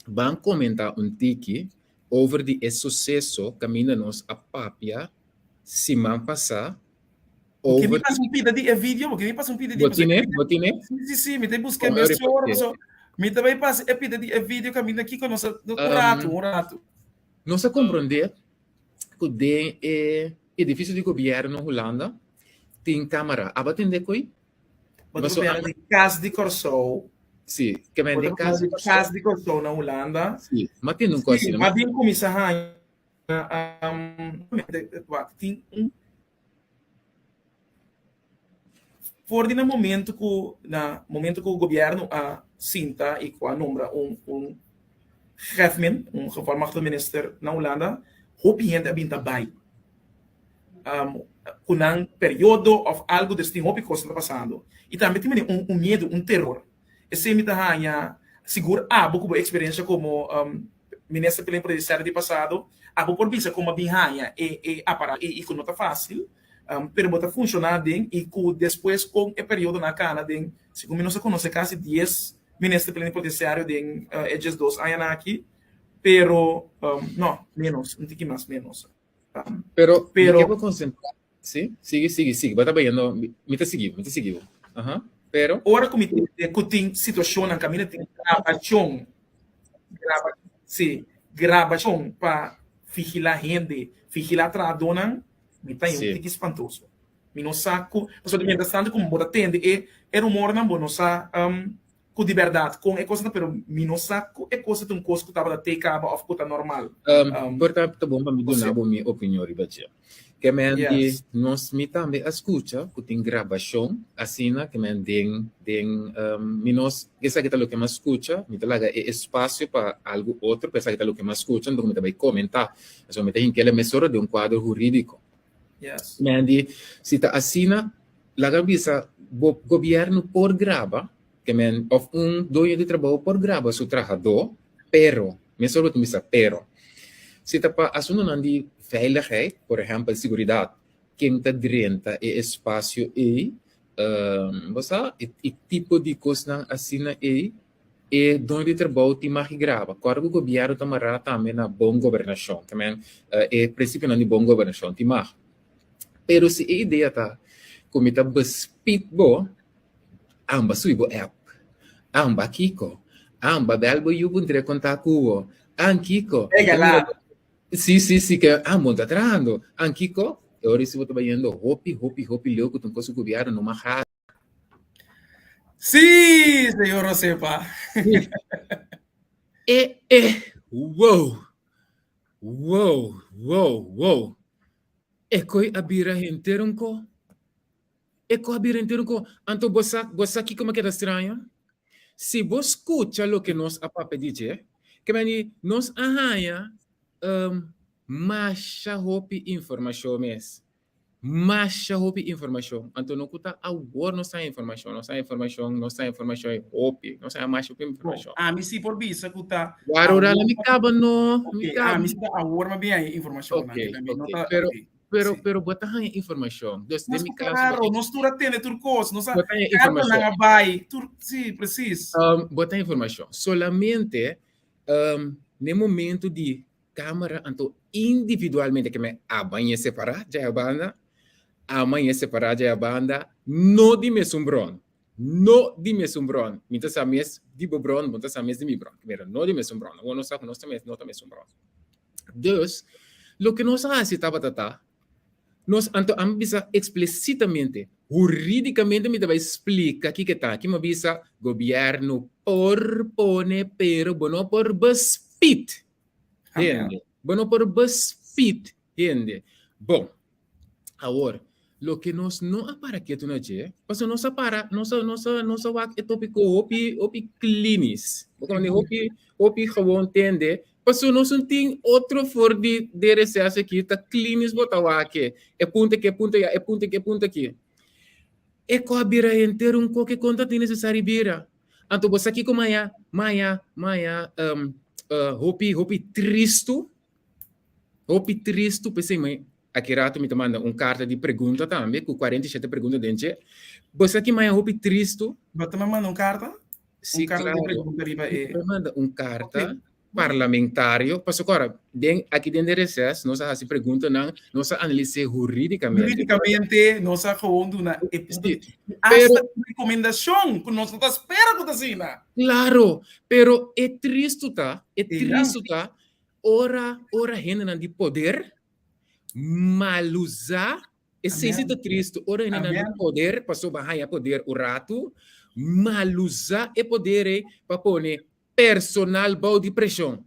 Speaker 3: ban komentá un tiki over di e suseso kaminda nos a papia siman pasá
Speaker 2: Bo ke mi
Speaker 3: over
Speaker 2: pasa un pida di e video? Bo ke mi pasa un pida di
Speaker 3: Bo tine? Bo tine?
Speaker 2: Si, si, si, mi ta busca
Speaker 3: Bon,
Speaker 2: mes
Speaker 3: ora
Speaker 2: ora, so mi ta bai pasa e pida di e video kaminda kiko nos a un ratu, un ratu.
Speaker 3: Nos a komprondé ku den e edifisio di gobièrnu Hulanda tin kamera. Aba tende koi?
Speaker 2: Bo ta papia di Kas di Kòrsou.
Speaker 3: Si, ke men den Kas di Kòrsou.
Speaker 2: Kas di Kòrsou na Hulanda.
Speaker 3: Si, m'a tende un kos asina.
Speaker 2: Si, m'a bin kuminsá haña wak tin un for di na momento ku na momento ku gobièrnu a sinta i ku a nombra un un gevolmagtigde un gevolmagtigde minister na Hulanda hopi hende a bin ta bai ku nan periodo òf algu des tin hopi kos ta pasando i tambe tin un un miedu un teror. Esei mi ta haña sigur abo ku bo eksperensia komo minister plenipotenciario di pasado, abo por bisa kon bo a bin haña e e aparato ei i ku no ta fásil, pero bo ta funshoná den i ku despues kon e periodonan a kana den, segun mi nos a konosé kasi dies minister plenipotenciario den e diesdos añanan aki, pero no, ménos, un tiki mas ménos.
Speaker 3: Pero, mi ke bo konsentrá Sí, sigui, sigui, sigui. Bo ta bayendo, mi ta sigui bo, mi ta sigui bo. Aha, pero.
Speaker 2: Ora ku mi tende ku tin situashonnan kaminda tin grabashon, graba, sí, grabashon pa vigilá hende, vigilá trahadónan, mi ta un tiki spantoso. Mi no sa ku, pasobra mientras tanto ku bo ta tende e e rumornan bo no sa ku di bèrdat kon e kos ta, pero mi no sa ku e kos ta un kos ku tabata te kaba òf ku ta normal.
Speaker 3: Por ta ta bon pa mi duna bo mi opinion riba dje. Ke men di nos mi tambe a skucha ku tin grabashon asina ke men den den mi nos esaki ta loke mi a skucha mi ta laga e espasio pa algu otro pero esaki ta loke mi a skucha enton mi ta bai komentá pasobra mi ta hinka el mesora den un kuadro hurídiko. Men di si ta asina laga bisa bo gobièrnu por graba Ke men of un doño di trabou por graba su trahadó, pero, mesora bo tin bisa pero, si ta pa asuntunan di veiligheid, por ehèmpel siguridat, ken ta drenta e espasio ei, bo sa, e tipo di kosnan asina ei, e doño di trabou tin mag di graba. Kòrda ku gobièrnu ta mará tambe na bon gobernashon, ke men e prinsipionan di bon gobernashon tin mag. Pero si e idea ta ku mi ta bespit bo, Amba subi bo app. Amba kiko. Amba bel bo yu puntra konta ku bo. An kiko.
Speaker 2: Pega la.
Speaker 3: Si, si, si, ke an bo ta trahando. An kiko. E ora si bo ta bayendo hopi, hopi, hopi leu ku ta un kos ku gobièrnu no mag hasi.
Speaker 2: Si, señor Josepa.
Speaker 3: E, e, wow. Wow, wow, wow. E koi a bira henter un ko. E ko a bira henter un ko. Anto bo sa, bo sa kiko mi a keda straño? Si bo skucha loke nos a papia di dje, ke meni nos a haña masha hopi informashon mes. Masha hopi informashon. Anto no ku ta awor nos haña informashon, nos haña informashon, nos haña informashon e hopi, nos haña masha hopi informashon.
Speaker 2: Ami si por bisa ku ta
Speaker 3: Wara ora mi kaba no, mi
Speaker 2: Ok,
Speaker 3: kaba.
Speaker 2: ami si ta awor mi a bin haña informashonnan.
Speaker 3: Ok,
Speaker 2: Mi no
Speaker 3: ok,
Speaker 2: ta,
Speaker 3: pero
Speaker 2: ok.
Speaker 3: Pero,
Speaker 2: Sí.
Speaker 3: pero bo ta haña informashon. Dus den
Speaker 2: Mas
Speaker 3: mi kaso,
Speaker 2: claro, nos tur a tende tur kos, nos a
Speaker 3: bo ta haña
Speaker 2: kartanan
Speaker 3: informashon.
Speaker 2: a bai, tur, sí, precies.
Speaker 3: Bo ta haña informashon. Solamente n'e momento di kamera, anto individualmente ke men a bañ'é separá djaya banda, a bañ'é separá djaya banda, no di mesun bron. No di mesun bron. Mi ta sa mes di bo bron, bo ta sa mes di mi bron. Mira, no di mesun bron. Awor nos sa ku nos ta mes, no ta mesun bron. Dus, loke nos a hasi tabata ta, nos anto a bisa eksplisitamente, hurídikamente mi ta bai splika kiko ta. Ki mi a bisa, gobièrnu por pone, pero bo no por bespit hende. Bo no por bespit hende. Bon, awor, Loke nos no a para ketu na dje, pasobra nos a para, nos a, nos a, nos a wak e topiko hopi, hopi klinis. Bo kono di hopi, hopi gewoon tende, pasobra nos no tin otro for di de reseso aki, ta klinis bo ta wak e. E punto aki, e punto aya, e punto aki, e punto aki. E ko a bira henter un koke kon ta tin nesesari bira. Anto bo sa kiko maya, maya, maya um, uh, hopi, hopi tristu Hopi tristu p'esei mi aki rato mi ta manda un karta di pregunta tambe ku 47 pregunta den dje. Bo sa ki maya hopi tristu?
Speaker 2: Bo ta manda un karta?
Speaker 3: Si, un karta di pregunta riba e. Mi ta manda un karta parlamentario pasobra ora den aki den de reses nos a hasi preguntanan, nos a analis'é hurídikamente.
Speaker 2: Hurídikamente nos a gewoon duna e punto di hasta rekomendashon ku nos no ta spera ku ta asina.
Speaker 3: Klaro, pero e tristu ta, e tristu ta Ora ora hendenan di poder malusa esei si ta tristu ora hendenan di poder pasobra haña poder un ratu malusa e poder ei pa pone personal bou di preshon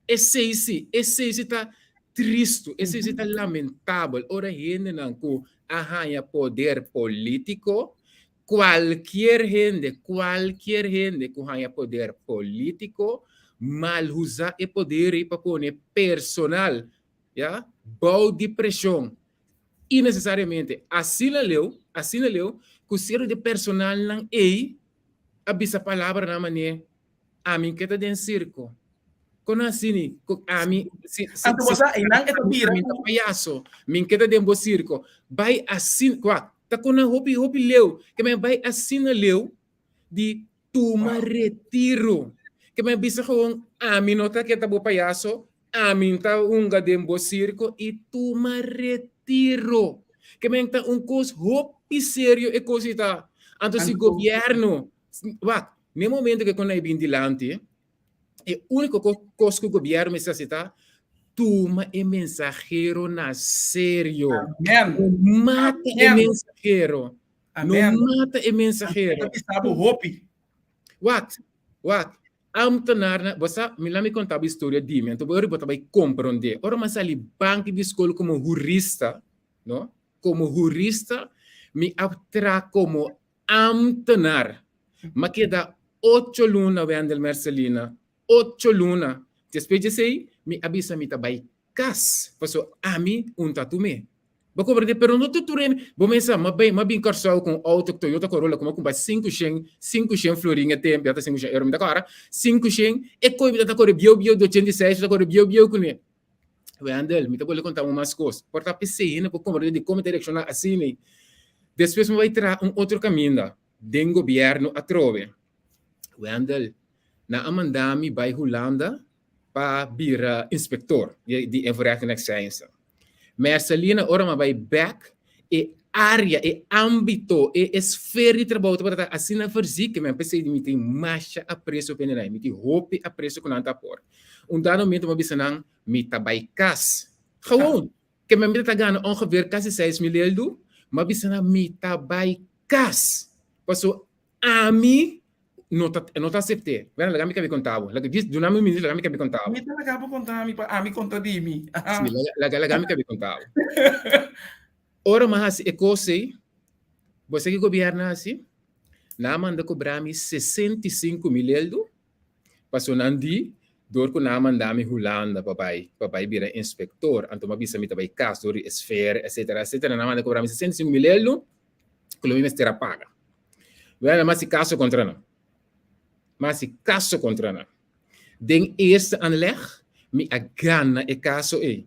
Speaker 3: esei si esei si ta tristu esei si ta lamentabel ora hendenan ku a haña poder politiko Cualkier hende, cualkier hende cu haña poder politico, mal usa e poder ei pa pone personal, ya, bou di presion innecesariamente. Asina leu, asina leu cu cierto di e personalnan ei a bisa palabranan manera Ami ke ta den sirko. Kon asini ku ami si si
Speaker 2: Anto bo sa einan e ta bira
Speaker 3: mi ta payaso. Min ke ta den bo sirko. Bai asin kwa ta kon nan hopi hopi leu ke men bai asina leu di tuma retiro. Ke men bisa gewoon ami no ta ke ta bo payaso, ami ta hunga den bo sirko i tuma retiro. Ke men ta un kos hopi serio e kos ei ta. Anto si gobierno Wak, n'e momento ku e kon a bin dilanti, e úniko kos ku gobièrnu mester hasi ta tuma e mensahero na serio.
Speaker 2: Amen.
Speaker 3: No mata e mensahero. No mata e mensahero.
Speaker 2: Ta bisa bo hopi.
Speaker 3: Wak, wak, ambtenarnan, bo sa, mi laat mi konta bo historia di mi, anto bo ta bai komprondé. Ora mi a sali banki di skol komo hurista, no, komo hurista, mi a traha komo Ambtenaar. M'a keda ocho luna, Wendel Mercelina, ocho luna. Despues di esei, mi a bisa mi ta bai kas, pasobra ami un ta tum'é. Bo komprendé? Pero no ta tur hende. Bo mesa, m'a bai, m'a bin Kòrsou ku un outo Toyota Corolla ku m'a kumpra 500, 500 florin e tempu, ya ta 500 euro mi ta kòrda, 500, e koi mi ta kore bieu bieu di 86, mi ta kore bieu bieu kuné. Wendel, mi ta bolbe konta bo mas kos. Por ta p'esei hende por komprendé dikon mi ta reakshoná asina. Despues mi bai traha un otro kaminda den gobièrnu atrobe. Wendel, nan a manda mi bai Hulanda pa bira inspektor di Invoerrecht en Accijnzen. Mercelina, ora mi a bai bèk, e área, e ámbito, e esfera di trabou tabata asina verziek, mi a p'esei mi tin masha apresio pa hende, mi tin hopi apresio ku nan ta por. Un dado momento mi a bisa nan, mi ta bai kas. Gewoon, ke mi ta gana ongeveer kasi 6000 eldu, mi a bisa nan mi ta bai kas. Pasobra Ami no ta no ta acepté. Bueno, laga mi kabi konta bo. Laga djis duna mi un minuto, laga mi kabi konta bo.
Speaker 2: Mi ta laga bo konta mi pa ami konta di mi.
Speaker 3: Sí, laga laga laga mi kabi konta bo. Ora mi a hasi e kos ei, bo sa ki gobierno a hasi? Nan a manda kobra mi 65.000 eldu, pasobra nan di dor ku nan a manda mi Hulanda pa bai pa bai bira inspektor, anto mi a bisa mi ta bai kas dor di esfer, etsetera, etsetera, nan a manda kobra mi 65.000 eldu ku lo mi mester a paga. Bueno, m'a hasi kaso kontra nan. M'a hasi kaso kontra nan. Den eerste aanleg, mi a gana e kaso ei.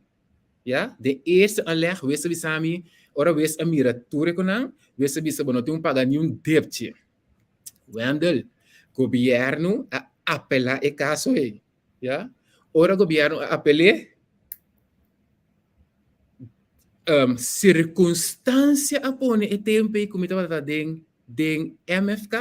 Speaker 3: Ya, den eerste aanleg, wes a bisa mi, ora wes a mira tur e ku nan, wes a bisa bo no tin ku paga niun depchi. Wendel, gobièrnu a apelá e kaso ei. Ya, ora gobièrnu a apel'é, Sirkunstansia a pone e tempu ei ku mi tabata den den MFK,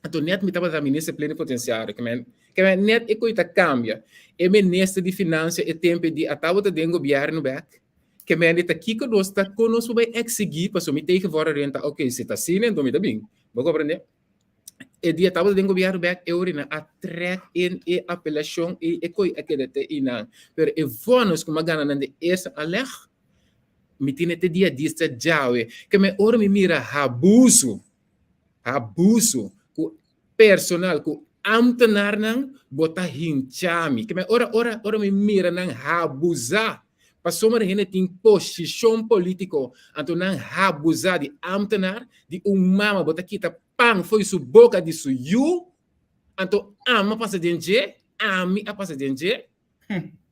Speaker 3: anto nèt mi tabata minister plenipotensiario, ke men ke men nèt e koi ta kambia. E minister di finansia e tempu ei di a tabata den gobièrnu bèk, ke men di ta kiko nos ta kon nos por bai eksigí pasobra mi tegenvordering ta oke si ta asina enton mi ta bin. Bo komprendé? E dia tabata den gobierno bek e ora a trek in e apelacion y e koy a keda te inan. Pero e vonnis ku m'a gana nan de eerste aanleg, Mi tin te dia dista djawe. Ke men ora mi mira habusu, habusu ku personal, ku ambtenaarnan, bo ta hincha mi. Ke men ora, ora, ora mi mira nan habusa, pasobra hende tin posishon politiko, anto nan habusa di ambtenaar, di un mama, bo ta kita pan fo'i su boka di su yu, anto ami a pasa den dje, ami a pasa den dje.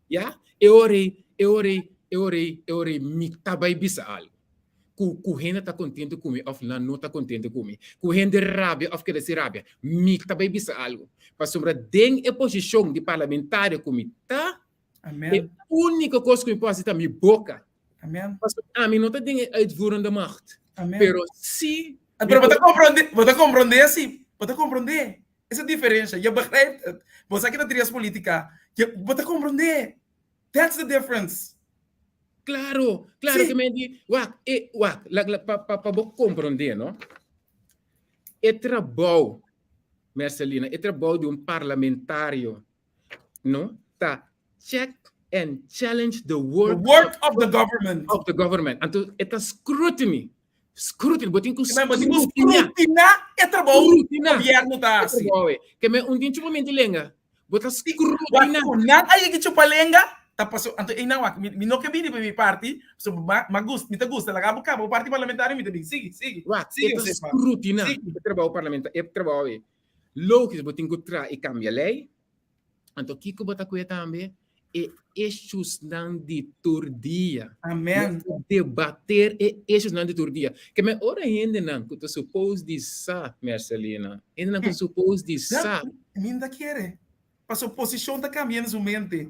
Speaker 3: Ya, e ora ei, e ora ei, e ora ei, e ora ei mi ta bai bisa algu. Ku, ku hende ta kontento ku mi òf nan no ta kontento ku mi. Ku hende rabia òf keda sin rabia, mi ta bai bisa algu. Pasobra den e posishon di parlamentario ku mi ta,
Speaker 2: Amen.
Speaker 3: e úniko kos ku mi por hasi ta mi boka.
Speaker 2: Amen.
Speaker 3: Pasobra ami no ta den e uitvoerende macht.
Speaker 2: Amen.
Speaker 3: Pero si
Speaker 2: Pero bo ta komprondé, bo ta komprondé si, bo ta komprondé. Esa diferencia, je begrijpt het. Bo sa kita trias politica, je, bo ta comprende. That's the difference.
Speaker 3: Claro, claro
Speaker 2: Sí.
Speaker 3: ke men di, wak, e, wak, la, la, pa, pa, pa bo comprende, no? E trabou, Mercelina, e trabou di un parlamentario, no? Ta check and challenge the
Speaker 2: The
Speaker 3: work
Speaker 2: work of the government.
Speaker 3: of the government. Anto, e ta scrutiny. Scrutiny, bo tin ku
Speaker 2: Ke men bo tin ku
Speaker 3: scrutiná.
Speaker 2: scrutiná e trabou
Speaker 3: Scrutiná.
Speaker 2: gobierno ta
Speaker 3: E
Speaker 2: hasi.
Speaker 3: trabou e. Ke men un tin chupamento lenga. Bo ta
Speaker 2: Wak
Speaker 3: scrutiná.
Speaker 2: ku nan a yega chupa lenga, ta paso anto einan wak mi mi no ke bini pa mi parti, so ma ma gust mi ta gusta laga bo kaba bo parti parlamentario mi ta bin. Sigui, sigui.
Speaker 3: Wak, e
Speaker 2: Sigui
Speaker 3: ta
Speaker 2: Josefa.
Speaker 3: scrutiná
Speaker 2: Sigui.
Speaker 3: e trabou parlamenta e trabou e. Logisch bo tin ku traha i kambia lei. Anto kiko bo ta kue tambe? E issuesnan di tur dia.
Speaker 2: Amen.
Speaker 3: Nos ta debater e issuesnan di tur dia. Ke men ora hendenan ku ta suppose di sa, Mercelina, hendenan ku ta suppose di sa.
Speaker 2: Mi no ta kere. Paso posishon ta kambia den su mente.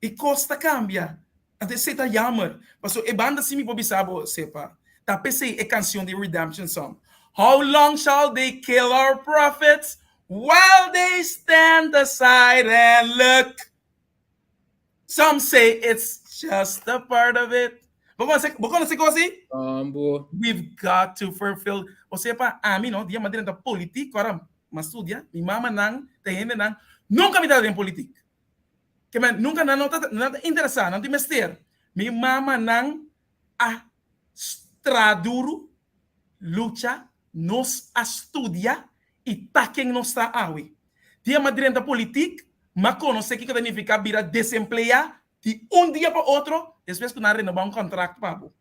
Speaker 2: E kos ta kambia. Anto esei ta jammer. Paso e banda si mi por bisa bo, sepa. Ta p'esei e kanshon di Redemption Song. How long shall they kill our prophets while they stand aside and look? Some say it's just a part of it. Bo konoce, bo konoce kos ei?
Speaker 3: Ambo.
Speaker 2: We've got to fulfill. O sepa, ami no, dia m'a drenta politik, ora m'a studia, mi mamanan, ta hendenan, nunka mi tabata den politik. Ke men, nunka nan no ta, nan ta interesá, nan tin mester. Mi mamanan a traha duru, lucha, nos a studia i ta ken nos ta awe. Dia m'a drenta politik, m'a konosé kiko ta nifiká bira desempleá di un dia pa otro despues ku nan a renobá un kontrakt pa bo.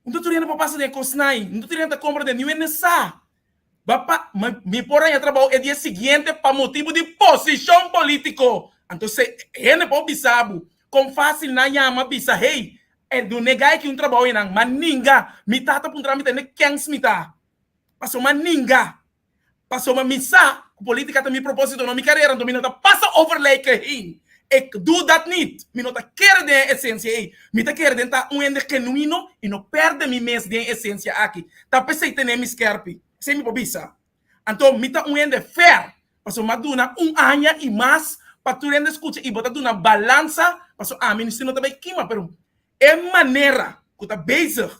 Speaker 2: Un ta tur hende por pasa den e kosnan ei, un ta tur hende ta kompra den, niun hende sa. Ba pa, mi por haña trabou e dia siguiente pa motibu di posishon polítiko. Anto se hende por bisa bo kon fásil nan yama bisa, hey, e dun'e gai aki un trabou einan, ma ninga. Mi tata puntra mi tende kens mi ta. Pasobra ma ninga. Pasobra mi sa ku polítika ta mi propósito, no mi karera, anto mi no ta pasa over lijken heen. Ik doe dat niet. Mi no ta kere den e esensia ei. Mi ta kere den ta un hende genuino i no pèrdè mi mes den e esensia aki. Ta p'esei tene mi skèrpi. Esei mi por bisa. Anto mi ta un hende fair, pasobra mi a duna un aña i mas pa tur hende skucha i bo ta duna balansa, pasobra ami si no ta bai kima, pero e manera ku ta bezig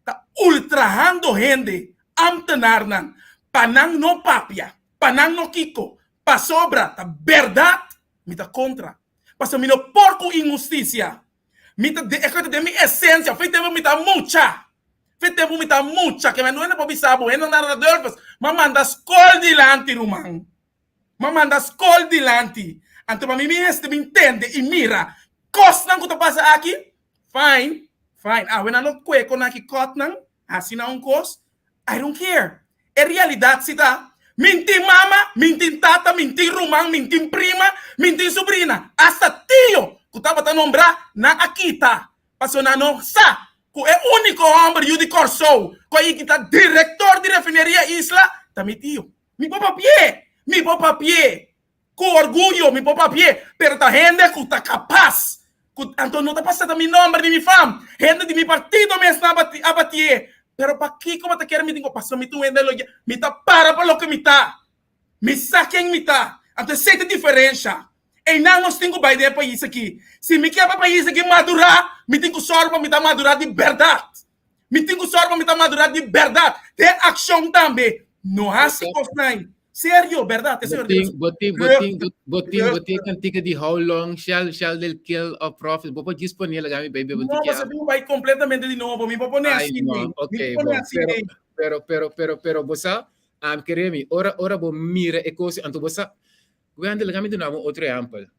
Speaker 2: ta ultrahando hende, ambtenaarnan, pa nan no papia, pa nan no kiko, pasobra ta bèrdat mi ta kontra, pasobra mi no por ku inhustisia. Mi ta e ta den mi esensia, fe tempu mi ta mucha, fe tempu mi ta mucha, ke men no hende por bisa bo, hende nan Radulphus, m'a manda skol dilanti ruman, m'a manda skol dilanti, anto pa mi mi mester bin tende i mira kosnan ku ta pasa aki, fine, fine, awe nan lo kue kon aki kòtnan, hasi nan un kos, I don't care. E realidad si ta, min tin mama, min tin tata, min tin ruman, min tin prima, min tin subrina, hasta tio cu tabata nombra nan a kita pasobra nan no sa cu e unico homber yu di Corsou cu a yigi ta director di refineria Isla ta mi tio. Mi por papi'e, mi por papi'e. Ku orguyo mi por papi'é, pero ta hende ku ta kapas, ku anto no ta pasa ta mi nomber ni mi fam, hende di mi partido mes nan a bati'é. Pero pakiko bo ta kere mi tin ku pasobra mi ta un hende loyal, mi ta para pa loke mi ta, mi sa ken mi ta. Anto esei ta diferensha. Einan nos tin ku bai den e pais aki. Si mi ke pa e pais aki madurá, mi tin ku sòru pa mi ta madurá di bèrdat. Mi tin ku sòru pa mi ta madurá di bèrdat den akshon tambe. No hasi kosnan. Serio, bèrdat, e señor
Speaker 3: Bo tin, bo tin, bo tin, bo tin, bo tin kantika di how long shall, shall they kill our prophets. Bo por djis pone laga mi baby, bo
Speaker 2: No,
Speaker 3: tin
Speaker 2: bo tin bai kompletamente di nobo. Mi por pone
Speaker 3: Ai,
Speaker 2: así,
Speaker 3: no,
Speaker 2: mi
Speaker 3: ok,
Speaker 2: por pone
Speaker 3: bon.
Speaker 2: así,
Speaker 3: Pero, pero, pero, pero, pero, bo sa, am kere mi, ora, ora bo mira e kos, anto bo sa, Wendel, laga mi duna bo un otro ehèmpel.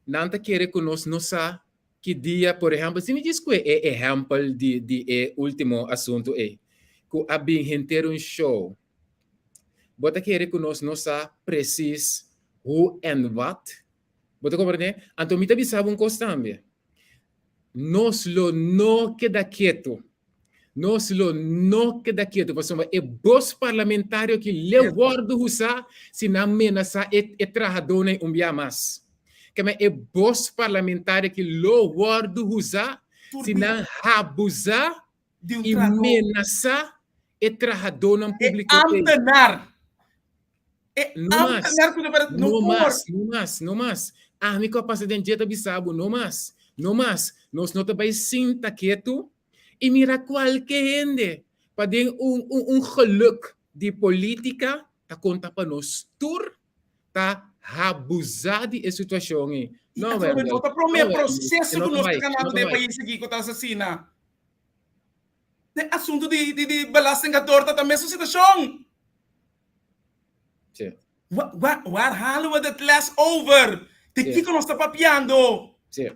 Speaker 3: Nan ta kere ku nos no sa ki dia, por ehèmpel, si mi djis kue e ehèmpel di, di e último asuntu ei, ku a bin henter un show. Bo ta kere ku nos no sa presis hoe en wat? Bo ta komprendé? Anto mi ta bisa bo un kos tambe. Nos lo no keda ketu. Nos lo no keda ketu pasobra e bos parlamentario aki le wòrdu usá si nan menasá e e trahadónan un bia mas. Keme e bos parlamentario aki lo wòrdu usá si nan habusá
Speaker 2: di un
Speaker 3: i
Speaker 2: trahadó.
Speaker 3: menasá e trahadónan
Speaker 2: E
Speaker 3: públiko ei.
Speaker 2: ambtenaar. E
Speaker 3: No mas,
Speaker 2: ambtenaar ku ta para no
Speaker 3: no
Speaker 2: por.
Speaker 3: mas, no mas, no mas. Ami ku a pasa den dje ta bisa bo, no mas, no mas. Nos no ta bai sinta ketu i mira kualke hende pa den un un un geluk di polítika ta konta pa nos tur ta habusá di e situashon ei.
Speaker 2: I
Speaker 3: No,
Speaker 2: atrobe
Speaker 3: Wendel,
Speaker 2: no ta promé
Speaker 3: no, Wendel, e
Speaker 2: proseso
Speaker 3: no
Speaker 2: ku
Speaker 3: ta
Speaker 2: nos ta
Speaker 3: bai, e
Speaker 2: ganando
Speaker 3: no ta
Speaker 2: den e
Speaker 3: bai.
Speaker 2: pais aki ku ta asesina. Den asuntu di di di belastingkantoor ta ta mesun situashon.
Speaker 3: Sí.
Speaker 2: Wa wa waar halen we dit les over? Di
Speaker 3: Sí.
Speaker 2: kiko nos ta papiando?
Speaker 3: Sí,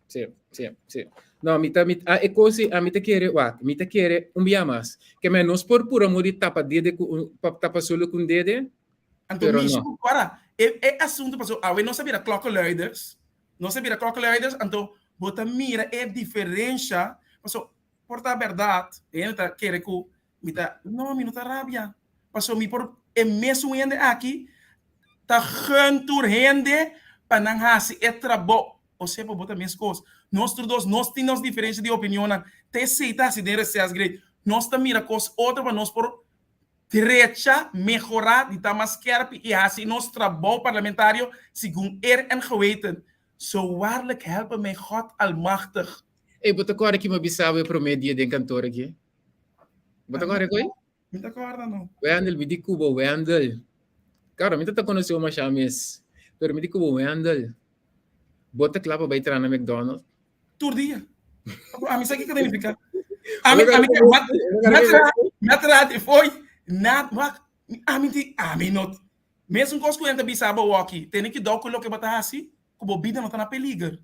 Speaker 3: sí, sí, sí. No, mi ta, mi, a, e kos a mi ta kere, wak, mi ta kere un bia mas. Ke men nos por pura muri tapa dede ku un, pa, tapa solo ku un dede,
Speaker 2: Anto
Speaker 3: pero
Speaker 2: mishi
Speaker 3: no.
Speaker 2: ku kora, e, e asuntu paso awe nos a bira klokkenluiders, nos a bira klokkenluiders, anto bo ta mira e diferensha, paso por ta bèrdat, e hende ta kere ku Mi ta, no, mi no ta rabia. Paso mi por, e mesun hende aki ta gun tur hende pa nan hasi e trabou. Osea pa bo ta meskos. Nos tur dos, nos tin nos diferensha di opinionnan. Ta esei ta hasi den Reces Great. Nos ta mira kos otro pa nos por drecha, mehorá, di ta mas skerpi i hasi nos trabou parlamentario segun eer en geweten. Zo waarlijk helpe mij God almachtig.
Speaker 3: Ey, bo ta kòrda ki mi a bisa bo e promé dia den kantor aki? Bo ta kòrda koi?
Speaker 2: Mi ta kòrda no.
Speaker 3: Wendel, mi di ku bo Wendel. Karo, mi ta ta konosé bo masha mes. Pero mi di ku bo Wendel. Bo ta kla pa bai traha na McDonald's?
Speaker 2: Tur dia. Ami sa kiko ta nifiká. Ami, ami, mi a traha di fo'i na, wak, ami di, ami no. Mesun kos ku hende ta bisa bo awor-aki, tene kidou ku loke bo ta hasi, ku bo bida no ta na peliger.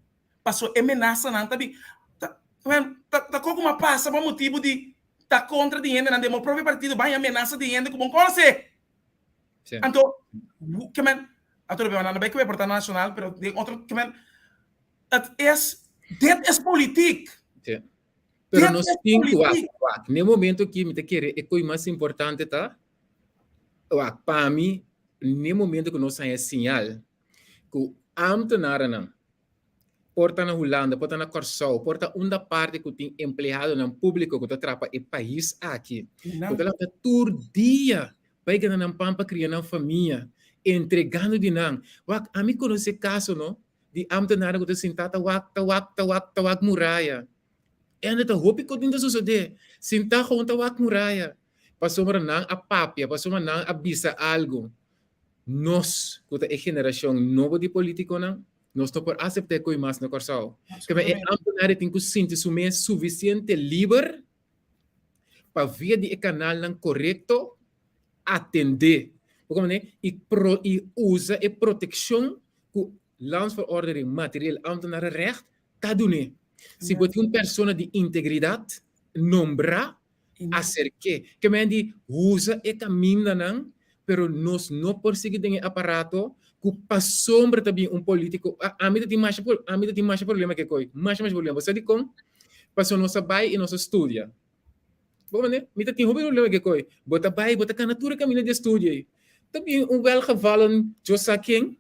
Speaker 2: Paso e menasanan ta bin, ta, wen, ta, ta kon ku a pasa pa motibu di ta kontra di hendenan den bo propio partido, bai a menasa di hende ku bo no konosé.
Speaker 3: Sí.
Speaker 2: Anto, ke men, anto lo nan bai kue por ta nashonal, pero den otro, ke men, het is, dit is politiek.
Speaker 3: Sí. Pero
Speaker 2: Dit
Speaker 3: nos
Speaker 2: is
Speaker 3: tin ku wak,
Speaker 2: politiek.
Speaker 3: wak. Ne momento ki mi ta kere e koi mas importante ta, wak, pa mi, ne momento ku nos haña señal ku ambtenarennan por ta na Hulanda, por ta na Kòrsou, por ta unda parti ku tin empleadonan públiko ku ta traha pa e pais aki, ku ta lanta tur dia bai gana nan pan pa kria nan famia, entregando di nan. Wak, ami konosé kaso no, di ámtenarnan ku ta sintá ta wak, ta wak, ta wak, ta wak muraya. Ende ta hopi kos tin ta sosodé. Sintá gewoon ta wak muraya. Pasobra nan a papia, pasobra nan a bisa algu. Nos ku ta e generashon nobo di polítikonan, nos no por aseptá e koi mas na Kòrsou. Keme e ámtenar tin ku sinti su mes sufisiente liber pa via di e kanalnan korekto atendé. Bo komprendé? I pro i usa e protekshon ku Landsverordening Materieel Ambtenarenrecht ta dun'é. Si bo tin un persona di integridat nombrá aserk'é. Ke men di usa e kamindanan, pero nos no por sigui den e aparato ku pasobra ta bin un polítiko. Ami ta tin masha ami ta tin masha problema ke koi, masha masha problema. Bo sa dikon? Pasobra nos a bai i nos a studia. Bo mane? Mi ta tin hopi problema ke koi. Bo ta bai, bo ta kana tur e kaminda di e studio ei. Ta bin un welgevallen Dios sa ken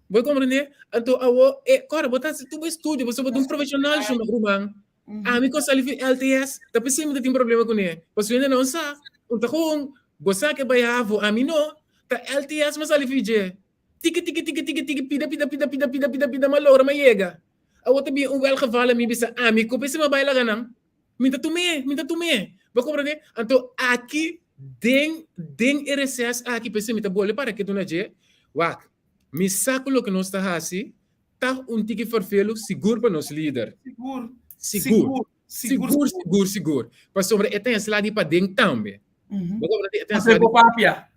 Speaker 3: Bo comprende? Anto awo e kòrda bo ta hasi tur bo estudio pasobra bo ta un profeshonal shuma ruman. Ami ku a sali fi LTS ta p'esei mi ta tin problema kuné. Pasobra hende no sa. Un ta gewoon bo sa ke bai havo ami no. Ta LTS mi a sali fi dje. Tiki tiki tiki tiki tiki pida pida pida pida pida pida pida mi a logra mi a yega. Awo ta bin un welgevallen mi bisa ami ku p'esei mi a bai laga nan. Mi ta tum'é, mi ta tum'é. Bo comprende? Anto aki. Den den e reces aki p'esei mi ta bolbe para ketu na dje, wak, mi sa ku loke nos ta hasi ta un tiki ferfelu sigur pa nos lider.
Speaker 2: Sigur.
Speaker 3: Sigur. Sigur, sigur, sigur, sigur. Pasobra e ta esla di paden tambe.
Speaker 2: Bo comprende? E ta esla di papia.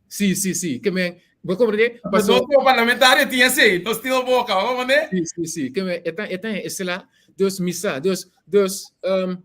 Speaker 3: Si, si, si. Ke men, bo comprende?
Speaker 2: Pasobra nos parlamentario tin así, nos tin boca, bo comprende?
Speaker 3: Si, si, si. Ke men, e ta, e ta esla, dus mi sa, dus, dus, um,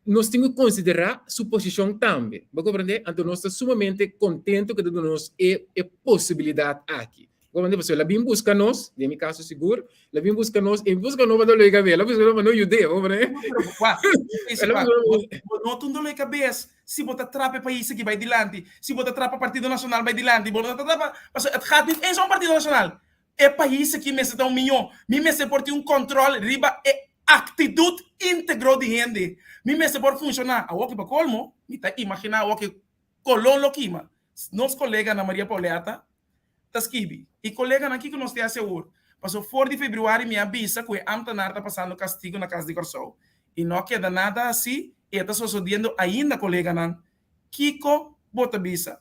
Speaker 3: nos tin ku konsiderá su posishon tambe. Bo komprendé? Anto nos ta sumamente kontentu ku ta duna nos e e posibilidat aki. Bo komprendé? Pasobra el a bin buska nos, den mi kaso sigur, el a bin buska nos, e buska nos pa dolo di kabes, el a buska nos pa no yud'é, bo komprendé?
Speaker 2: El a buska nos. Bo no ta un dolo di kabes si bo ta trapa e pais aki bai dilanti, si bo ta trapa Partido Nacional bai dilanti, bo no ta trapa, pasobra het gaat niet eens om Partido Nacional. E pais aki mester ta un miñó. Mi mester por tin un kòntròl riba e aktitut íntegro di hende. Mi mester por funshoná. Awor ki pa kolmo, mi ta imaginá awor ki koló lo kima. Nos kolega Ana Maria Pauletta ta skibi, I koleganan, kiko nos tin hasi awor? Pasobra for di febrüari mi a bisa ku e ámtenar ta pasando kastigu na Kas di Kòrsou. I no a keda nada hasí i e ta sosodiendo ainda, koleganan. Kiko bo ta bisa?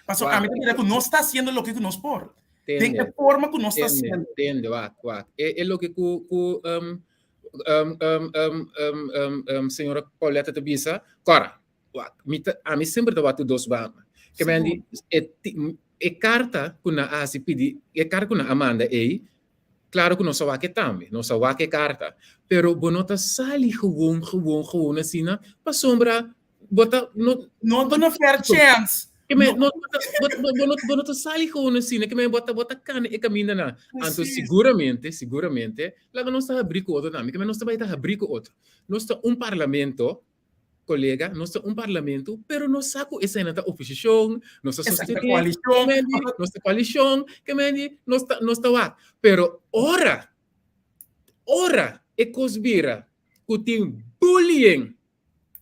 Speaker 2: Paso ami ta mira ku nos ta hasiendo loke ku nos por. Den e forma ku nos ta hasiendo.
Speaker 3: Tende, wak, wak. E, e loke ku, ku um, um, um, um, um, um, um, señora Pauletta ta bisa, kora, wak, mi ta, ami semper ta wak dos banda. Ke men di, e, e karta ku nan a hasi pidi, e karta ku nan a manda ei, klaro ku nos a wak e tambe, nos a wak e karta. Pero bo no ta sali gewoon, gewoon, gewoon asina, pasobra Bo ta no
Speaker 2: No duna fair chance.
Speaker 3: Ke men no bo bo no bo no ta sali gewoon asina ke men bo ta bo ta kana e kaminda nan. Anto siguramente siguramente laga nos ta habrí ku otro tambe ke men nos ta bai ta habrí ku otro. Nos ta un parlamento kolega nos ta un parlamento pero nos sa ku eseinan ta oposishon nos ta
Speaker 2: Esaki ta
Speaker 3: sostené
Speaker 2: koalishon.
Speaker 3: nos ta koalishon ke men di nos ta nos ta wak pero ora ora e kos bira ku tin bullying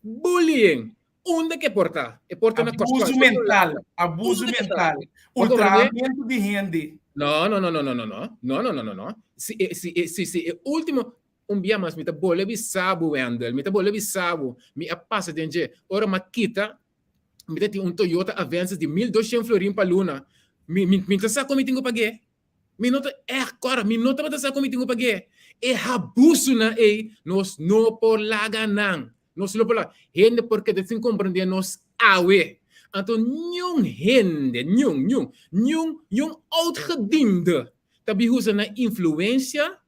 Speaker 3: Bullying! Unda ke por ta? E por ta na Kòrsou.
Speaker 2: Abuso mental, abuso mental, ultrahamentu di hende.
Speaker 3: No, no, no, no, no, no, no, no, no, no, no, no. Si e, si e, si, si e último, un bia mas mi ta bolbe bisa bo, Wendel, mi ta bolbe bisa bo, mi a pasa den dje. Ora mi a kita, mi ta tin un Toyota Avensis di 1200 florin pa luna. Mi, mi, mi ta sa kon mi tin ku pag'é. Mi no ta ègt kòrda, mi no tabata sa kon mi tin ku pag'é. E habusunan ei, nos no por laga nan. Nos no por laga. Hende por keda sin komprendé nos awe. Anto niun hende, niun, niun, niun, niun oudgediende ta bin usa nan influensia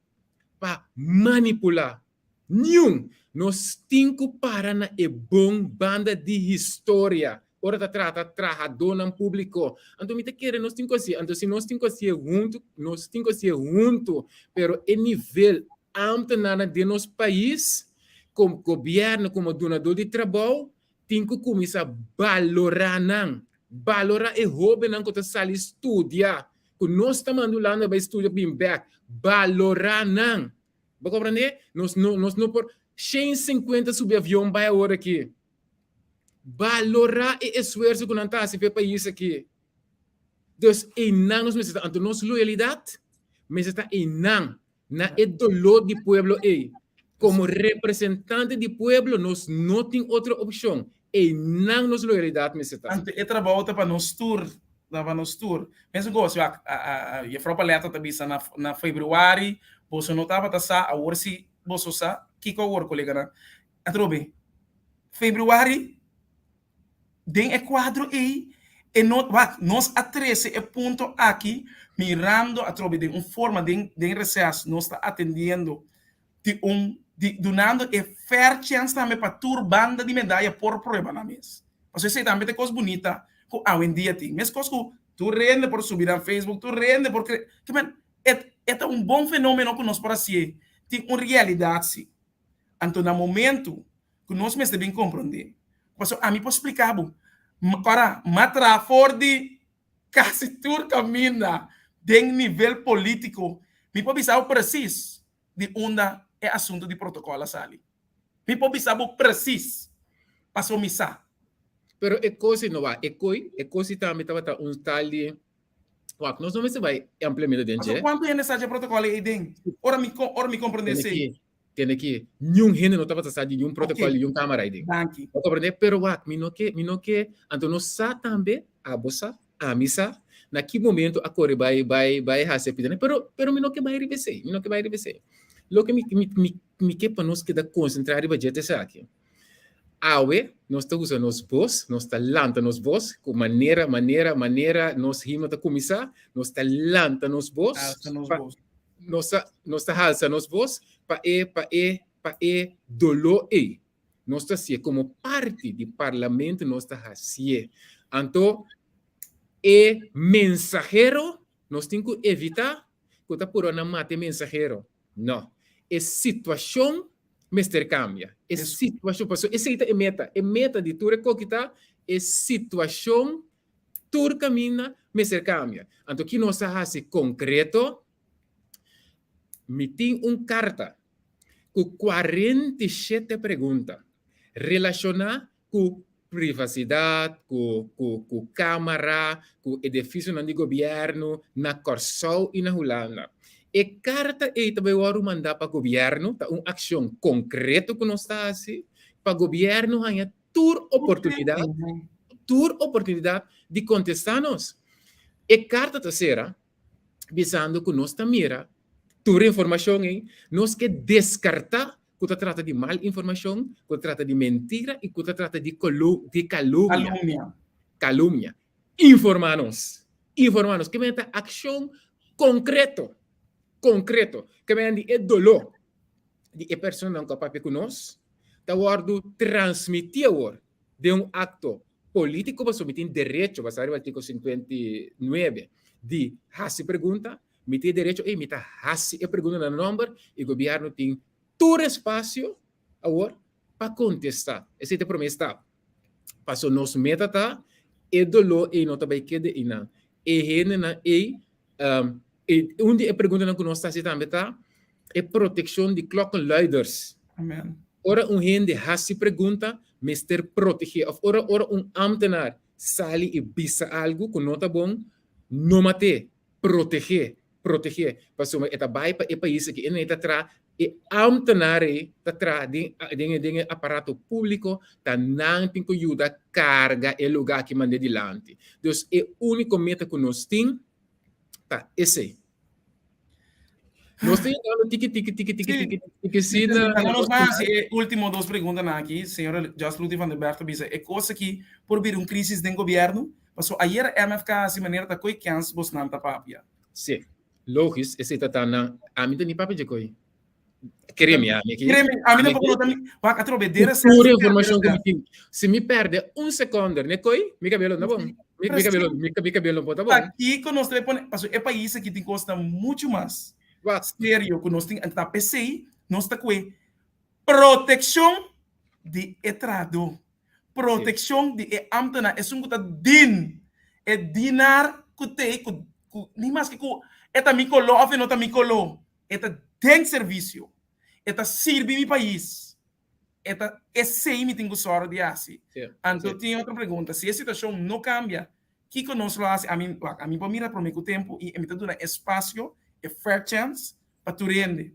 Speaker 3: pa manipulá. Niun! Nos tin ku para na e bon banda di historia ora ta trata trahadónan públiko. Anto mi ta kere nos tin ku hasié. Anto si nos tin ku hasié huntu, nos tin ku hasié huntu. Pero e nivel ámtenarnan den nos pais, komo gobièrnu, komo dunadó di trabou, tin ku kuminsá balorá nan. Balorá e hóbennan ku ta sali studia, ku nos ta manda Hulanda bai studia bin bèk. Balorá nan. Bo comprende? Nos no, nos no por 150 subi avion bai awor aki. Balora e esfuerzo ku nan ta hasi pa e pais aki. Dus einan nos mester ta. Anto nos loyalidad mester ta einan, na e dolor di pueblo ei. Como representante di pueblo nos no tin otro opcion. Einan nos loyalidad mester ta.
Speaker 2: Anto e trabou ta pa nos tur, ta pa nos tur. Mesun kos, wak, Jefrouw Paletta ta bisa na na februari boso no tabata sa, awor si boso sa. Kiko awor, koleganan? Atrobe, februari den e kuadro ei e no, wak, nos a trese e punto aki mirando atrobe den un forma den den reses nos ta atendiendo di un di dunando e fair chance tambe pa tur banda di medaya por prueba nan mes. Pasobra esei tambe ta e kos bunita ku awendia tin. Meskos ku tur hende por subi nan Facebook, tur hende por kre, ke men e e ta un bon fenomeno ku nos por hasié tin un realidat si. Anto na momento ku nos mester bin komprondé, pasobra ami por splika bo, ora m'a traha for di kasi tur kaminda den nivel polítiko, mi por bisa bo presis di unda e asuntu di protokòl a sali. Mi por bisa bo presis, pasobra mi sa.
Speaker 3: Pero e kos ei no wak, e koi, e kos ei tambe tabata un tal di, wak, nos no mester bai ampliamente den
Speaker 2: dje. Pasobra kuantu hende sa dje protokòl ei den? Ora mi, ora mi komprondé esei.
Speaker 3: Tende ki niun hende no tabata sa di niun protocol di niun camera ei den.
Speaker 2: Danki.
Speaker 3: Bo comprende? Pero wak, mi no ke, mi no ke, anto nos sa tambe, abo sa, ami sa, na ki momento a kore bai, bai, bai hasi e pida. Pero, pero mi no ke bai riba esei, mi no ke bai riba esei. Loke mi, mi, mi, mi ke pa nos keda konsentrá riba dje ta esaki. Awe nos ta usa nos bos, nos ta lanta nos bos, ku manera, manera, manera nos himno ta kuminsá, nos ta lanta nos bos,
Speaker 2: Alsa nos
Speaker 3: pa,
Speaker 2: bos.
Speaker 3: nos ta, nos ta halsa nos bos pa e, pa e, pa e doló ei. Nos ta hasié komo parti di parlamento nos ta hasié. Anto e mensahero nos tin ku evitá ku ta purba nan mata e mensahero. No. E situashon mester kambia. E situashon, pasobra esei ta e meta. E meta di tur e koki ta e situashon tur kaminda mester kambia. Anto ki nos a hasi konkreto? Mi tin un karta ku 47 pregunta relashoná ku privasidat, ku ku ku kámara, ku edifisionan di gobièrnu na Kòrsou i na Hulanda. E karta ei ta bai wòrdu mandá pa gobièrnu, ta un akshon konkreto ku nos ta hasi pa gobièrnu haña tur oportunidat, tur oportunidat di kontestá nos. E karta ta sera bisando ku nos ta mira tur e informashon ei, nos ke deskartá ku ta trata di mal informashon, ku ta trata di mentira i ku ta trata di kolu di kalumnia.
Speaker 2: Kalumnia.
Speaker 3: Kalumnia. Informá nos. Informá nos. Ke men ta akshon konkreto. Konkreto. Ke men di e doló di e personanan ku a papia ku nos ta wòrdu transmití awor den un akto polítiko pasobra mi tin derecho basá riba artíkulo 59 di hasi pregunta. Mi tin e derecho ei, mi ta hasi e pregunta na nòmber i gobièrnu tin tur espasio awor pa kontestá. Esei ta e promé stap. Paso nos meta ta e doló ei no ta bai keda einan. E hendenan ei, e un di e preguntanan ku nos ta hasi tambe ta e protekshon di klokkenluiders.
Speaker 2: Amen.
Speaker 3: Ora un hende hasi pregunta, mester protegé. Òf ora ora un ámtenar sali i bisa algu ku no ta bon, no mat'é. Protegé, protegé, pasobra e ta bai pa e pais aki, e no ta traha, e ambtenaar ei ta traha den den den e aparato públiko, ta nan tin ku yuda karga e lugá aki mand'é dilanti. Dus e úniko meta ku nos tin ta esei. Nos ta yegando tiki tiki tiki tiki tiki tiki si na.
Speaker 2: Laga nos bai hasi e último dos preguntanan aki. Señora Joslutty van der Berg ta bisa, e kos aki por bira un krísis den gobièrnu? Paso ayera MFK hasi manera ta koe kens bosnan ta papia.
Speaker 3: Si, logis esei ta ta nan, ami ta ni papia dje koe. Kere mi, ami aki.
Speaker 2: Kere mi, ami tampoco no ta mi, wak atrobe dera
Speaker 3: Ku tur informashon ku mi tin, si mi perde un sekonder ne koe, mi kabelo no ta bon. Mi mi kabelo, mi kabelo no por ta bon.
Speaker 2: Pakiko nos ta bay pone, paso e pais aki tin kosnan muchu mas serio ku nos tin, ta p'esei nos ta koe protekshon di e trahadó. Protekshon di e ámtenar, esun ku ta din e dinar ku t'ei ku ku ni maske ku e ta mi koló òf e no ta mi koló, e ta den servisio, e ta sirbi mi pais, e ta esei mi tin ku sòru di hasi. Anto tin otro pregunta, si e situashon no kambia, kiko nos lo hasi? Ami wak, ami por mira promé ku tempu i mi ta duna espasio, e fair chance pa tur hende.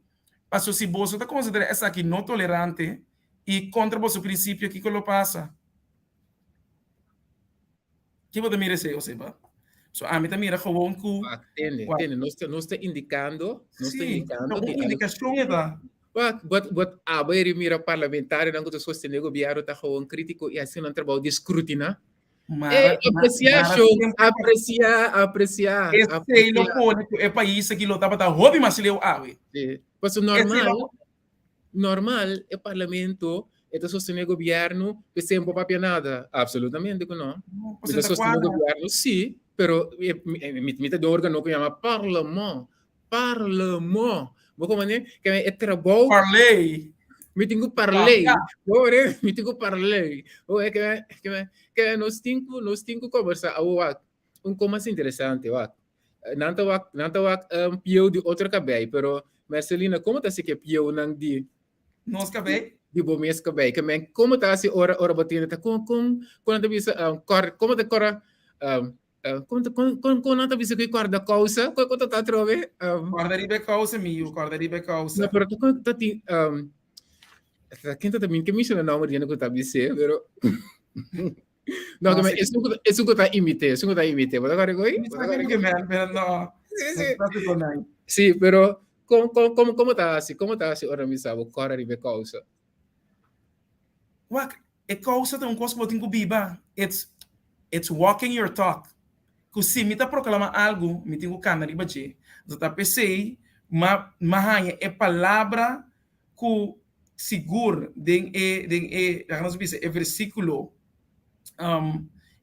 Speaker 2: Paso si boso ta konsiderá esaki no tolerante i kontra boso prinsipio, kiko lo pasa? Ki bo ta mira esei, Joseba? So ami ta mira gewoon ku.
Speaker 3: Wak, tende, tende, nos ta, nos ta indikando, nos ta
Speaker 2: Sí,
Speaker 3: indikando
Speaker 2: ta un
Speaker 3: di algo.
Speaker 2: indikashon e ta.
Speaker 3: Wak, but, but abo eri mira parlamentarionan ku ta sostené gobièrnu ta gewoon kritiko i hasi nan trabou di skrutiná.
Speaker 2: Mara,
Speaker 3: Eh,
Speaker 2: ma,
Speaker 3: apresiá,
Speaker 2: mara
Speaker 3: shon,
Speaker 2: semper pa
Speaker 3: apresiá, apresiá,
Speaker 2: esei lo
Speaker 3: apresiá.
Speaker 2: pone ku e pais aki lo tabata hopi mas leu awe.
Speaker 3: Sí. Paso
Speaker 2: Esei lo
Speaker 3: normal, normal e parlamento e ta sostené gobièrnu p'esei no por papia nada. Absolutamente ku no.
Speaker 2: No,
Speaker 3: Mi ta
Speaker 2: pasobra ta
Speaker 3: sostené
Speaker 2: kuadra.
Speaker 3: gobièrnu, sí, pero e, mi, mi, mi ta den un organo ku yama parlement. Parlement. Bo komprendé? Ke men e trabou
Speaker 2: Parley.
Speaker 3: Mi tin ku parley.
Speaker 2: Papia.
Speaker 3: Bo hoor, mi tin ku parley. Bo hoor, ke men, ke men, ke men nos tin ku, nos tin ku kombersá. Awor wak, un kos mas interesante wak. Nan ta wak, nan ta wak um, pieu di otro kabei, pero Mercelina, komo ta hasi ke pieunan di
Speaker 2: Nos kabei?
Speaker 3: di bo mes kabei? Ke men, komo ta hasi ora ora bo tende ta kon kon kon nan ta bisa um, kor, komo ta kora um, Kon kon kon kon nan ta bisa ku e kòrda kousa? Kon kon ta ta atrobe?
Speaker 2: Kòrda riba e kousa, mi yu, kòrda riba e kousa.
Speaker 3: No, pero kon ta tin ta ken ta ta mi ke menshoná nòmber di hende ku ta bis'é, pero No, no, esun ku esun ku ta imité, esun ku ta imité. Bo ta kòrda ko'i?
Speaker 2: Mi sa ken ke men, pero no.
Speaker 3: Sí, sí. Sí, pero kon kon kon komo ta hasi? Komo ta hasi ora mi sa bo kòrda riba e kousa?
Speaker 2: Wak, e kousa ta un kos ku bo tin ku biba. It's it's walking your talk. Ku si mi ta proklamá algu, mi tin ku kana riba dje. Anto ta p'esei m'a m'a haña e palabra ku sigur den e den e laga nos bisa e versíkulo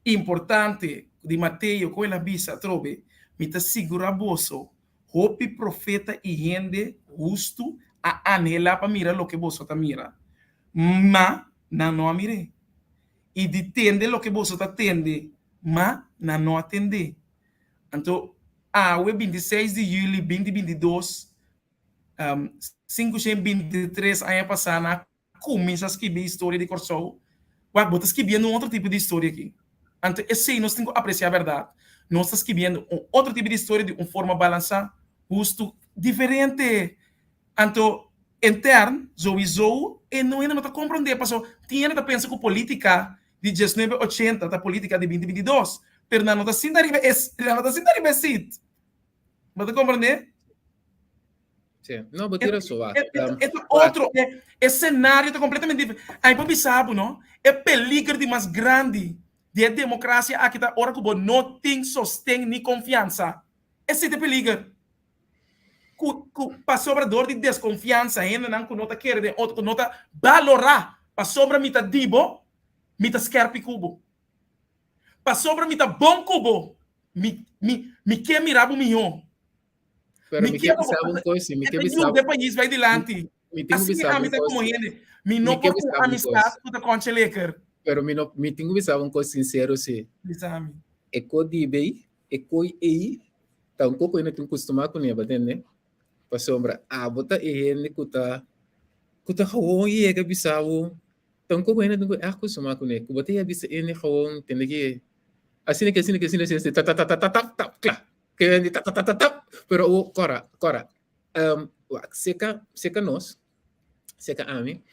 Speaker 2: importante di Mateo ku el a bisa atrobe, Mi ta sigurá boso, hopi profeta i hende hustu a anhelá pa mira loke boso ta mira, ma nan no a mir'é, i di tende loke boso ta tende, ma nan no a tend'é. Anto awe 26 di yüli 2022, 523 aña pasá nan a kuminsá skibi historia di Kòrsou. Wak, bo ta skibiendo un otro tipo di historia aki. Anto esei nos tin ku apresiá bèrdat. Nos ta skibiendo un otro tipo di historia di un forma balansá, hustu, diferente. Anto intern, souiso, e no hende no ta komprondé pasobra tin hende ta pensa ku polítika di 1980 ta polítika di 2022, pero nan no ta sinta riba e, nan no ta sinta riba e sit. Bo ta komprondé?
Speaker 3: Sí. No, bo tira so
Speaker 2: E, e, e otro, e, e scenario ta completamente diferente. Aí por bisa no, e peligro di mas grandi di e democracia aki ta ora ku bo no tin sosten ni confianza. Ese ta e peligro. Ku, ku pasobra dor di desconfianza, hendenan ku no ta kere den otro, ku no ta balorá, pasobra mi ta di bo, mi ta skerpi ku bo. Pasobra mi ta bon ku bo, mi, mi, mi ke mira bo mihó.
Speaker 3: Pero mi ke bisa un kos, mi ke bisa.
Speaker 2: E pais bai dilanti.
Speaker 3: Mi tin ku bisa
Speaker 2: un kos. Mi no por ku amistad ku ta konche lekker.
Speaker 3: Pero mi no, mi tin ku bisa un kos sincero si.
Speaker 2: Bisa mi.
Speaker 3: E ko di bei, e koi ei, ta un koko hende tin kustumá kuné, bo tende? Pasobra abo ta e hende ku ta, ku ta gewoon yega bisa bo, ta un koko hende tin ku ègt kustumá kuné, ku bo ta yega bisa hende gewoon, tende ke asina ke, asina ke, asina ke, ta ta ta ta ta ta, kla. Ke di ta ta ta ta ta, pero o kora, kora. Um, wak, seka, seka nos, seka ami,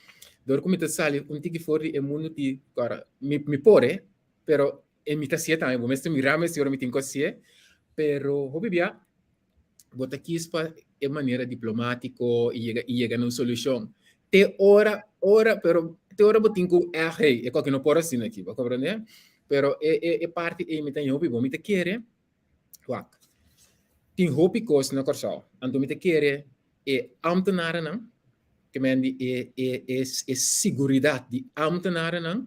Speaker 3: dor ku mi ta sali un tiki for di e mundu di, kora, mi, mi por eh, pero e mi ta sié tambe, bo mester mira mi si ora mi tin ku sié, pero hopi bia, bo ta kis pa e manera diplomátiko i yega, i yega na un solushon. Te ora, ora, pero te ora bo tin ku ègt, hey, e koki no por asina aki, bo komprendé? Pero e, e, e parti ei mi ta hopi bon, mi ta kere, Wak, tin hopi kos na Kòrsou, anto mi ta kere e ámtenarennan, ke men di e e e e siguridat di ámtenarennan,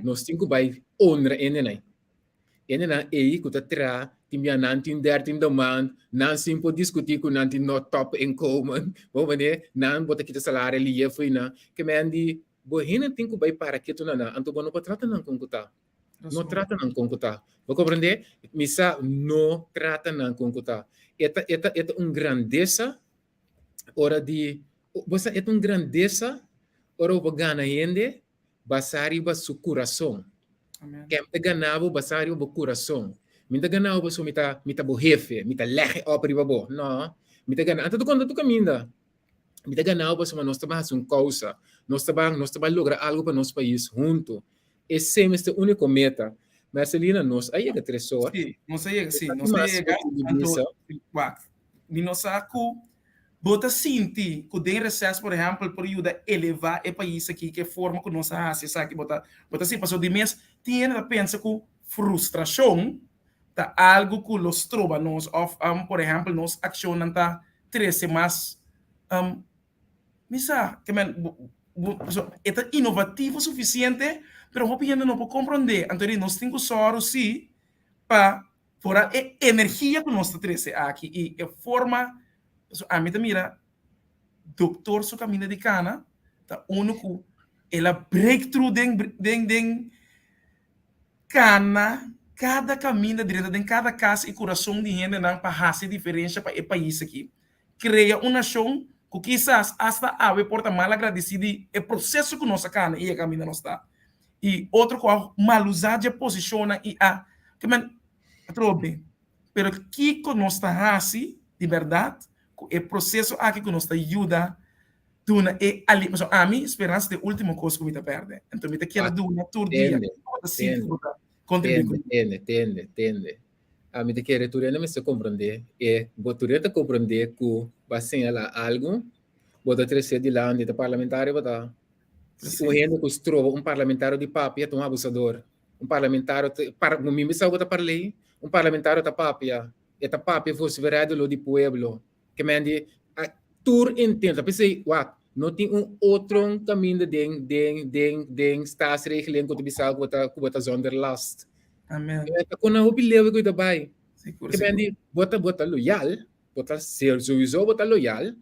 Speaker 3: nos tin ku bai honra hendenan. Hendenan ei ku ta traha, tin bia nan tin dertiende maand, nan sin por diskutí ku nan tin no top inkomen, bo manera nan bo ta kita salario liye fo'i nan. Ke men di bo hende tin ku bai para ketu na nan, anto bo no por trata nan kon ku ta. No trata nan kon ku ta. Bo komprendé? Mi sa no trata nan kon ku ta. E ta e ta e ta un grandesa ora di bo sa e ta un grandesa ora bo por gana hende basá riba su kurason. Ken ta gana bo basá riba bo kurason. Mi ta gana bo pasobra mi ta mi ta bo hefe, mi ta lèg e òp riba bo. No, mi ta gana. Anto ta konta tur kaminda. Mi ta gana bo pasobra nos ta ban hasi un kousa. Nos ta ban nos ta ban logra algu pa nos pais huntu. Esei mester úniko meta. Mercelina, nos a yega tresor.
Speaker 2: Sí, nos a yega, sí, nos a yega. Anto, wak, mi no sa ku bo ta sinti ku den reses, por ehèmpel, por yuda elevá e pais aki, ke forma ku nos a hasi esaki, bo ta, bo ta sinti, pasobra di mes tin hende ta pensa ku frustrashon ta algu ku lo stroba nos òf, por ehèmpel, nos akshonnan ta trese mas Mi sa ke men bo e ta inovativo sufisiente, pero hopi hende no por komprondé. Anto di nos tin ku sòru sí pa for e energia ku nos ta trese aki i e forma, pasobra ami ta mira doktor su kaminda di kana ta unu ku el a break through den den den kana kada kaminda drenta den kada kas i kurason di hendenan pa hasi diferensha pa e pais aki. Krea un nashon ku kisas asta awe por ta mal agradesí di e proseso ku nos a kana i e kaminda nos ta. I otro ku a malusá dje posishonnan i a ke men. Atrobe. Pero kiko nos ta hasi di bèrdat ku e proseso aki ku nos ta yuda duna e ali pasobra ami speransa ta e ultimo kos ku mi ta pèrdè. Anto mi ta keda duna tur dia.
Speaker 3: Tende,
Speaker 2: Bo ta sinti
Speaker 3: tende,
Speaker 2: ku bo ta kontribuí
Speaker 3: tende,
Speaker 2: ku
Speaker 3: tende, tende, tende. Ami ta kere tur hende mester komprondé e bo tur hende ta komprondé ku bo a señalá algu, bo ta trese dilanti ta parlamentario bo ta. Si un hende ku stroba un parlamentario di papia ta un abusador. Un parlamentario ta par mi bisa bo ta parlei, un parlamentario ta papia, e ta papia vociferá doló di pueblo. Ke men di tur intento, p'esei wak no tin un otro kaminda den den den den staatsregeling ku ta bisa ku bo ta ku bo ta zonder last.
Speaker 2: Amen.
Speaker 3: Ta kon nan hopi leu ku ta bai.
Speaker 2: Sigur,
Speaker 3: Ke men
Speaker 2: sigur.
Speaker 3: di bo ta bo ta loyal, bo ta ser souiso bo ta loyal,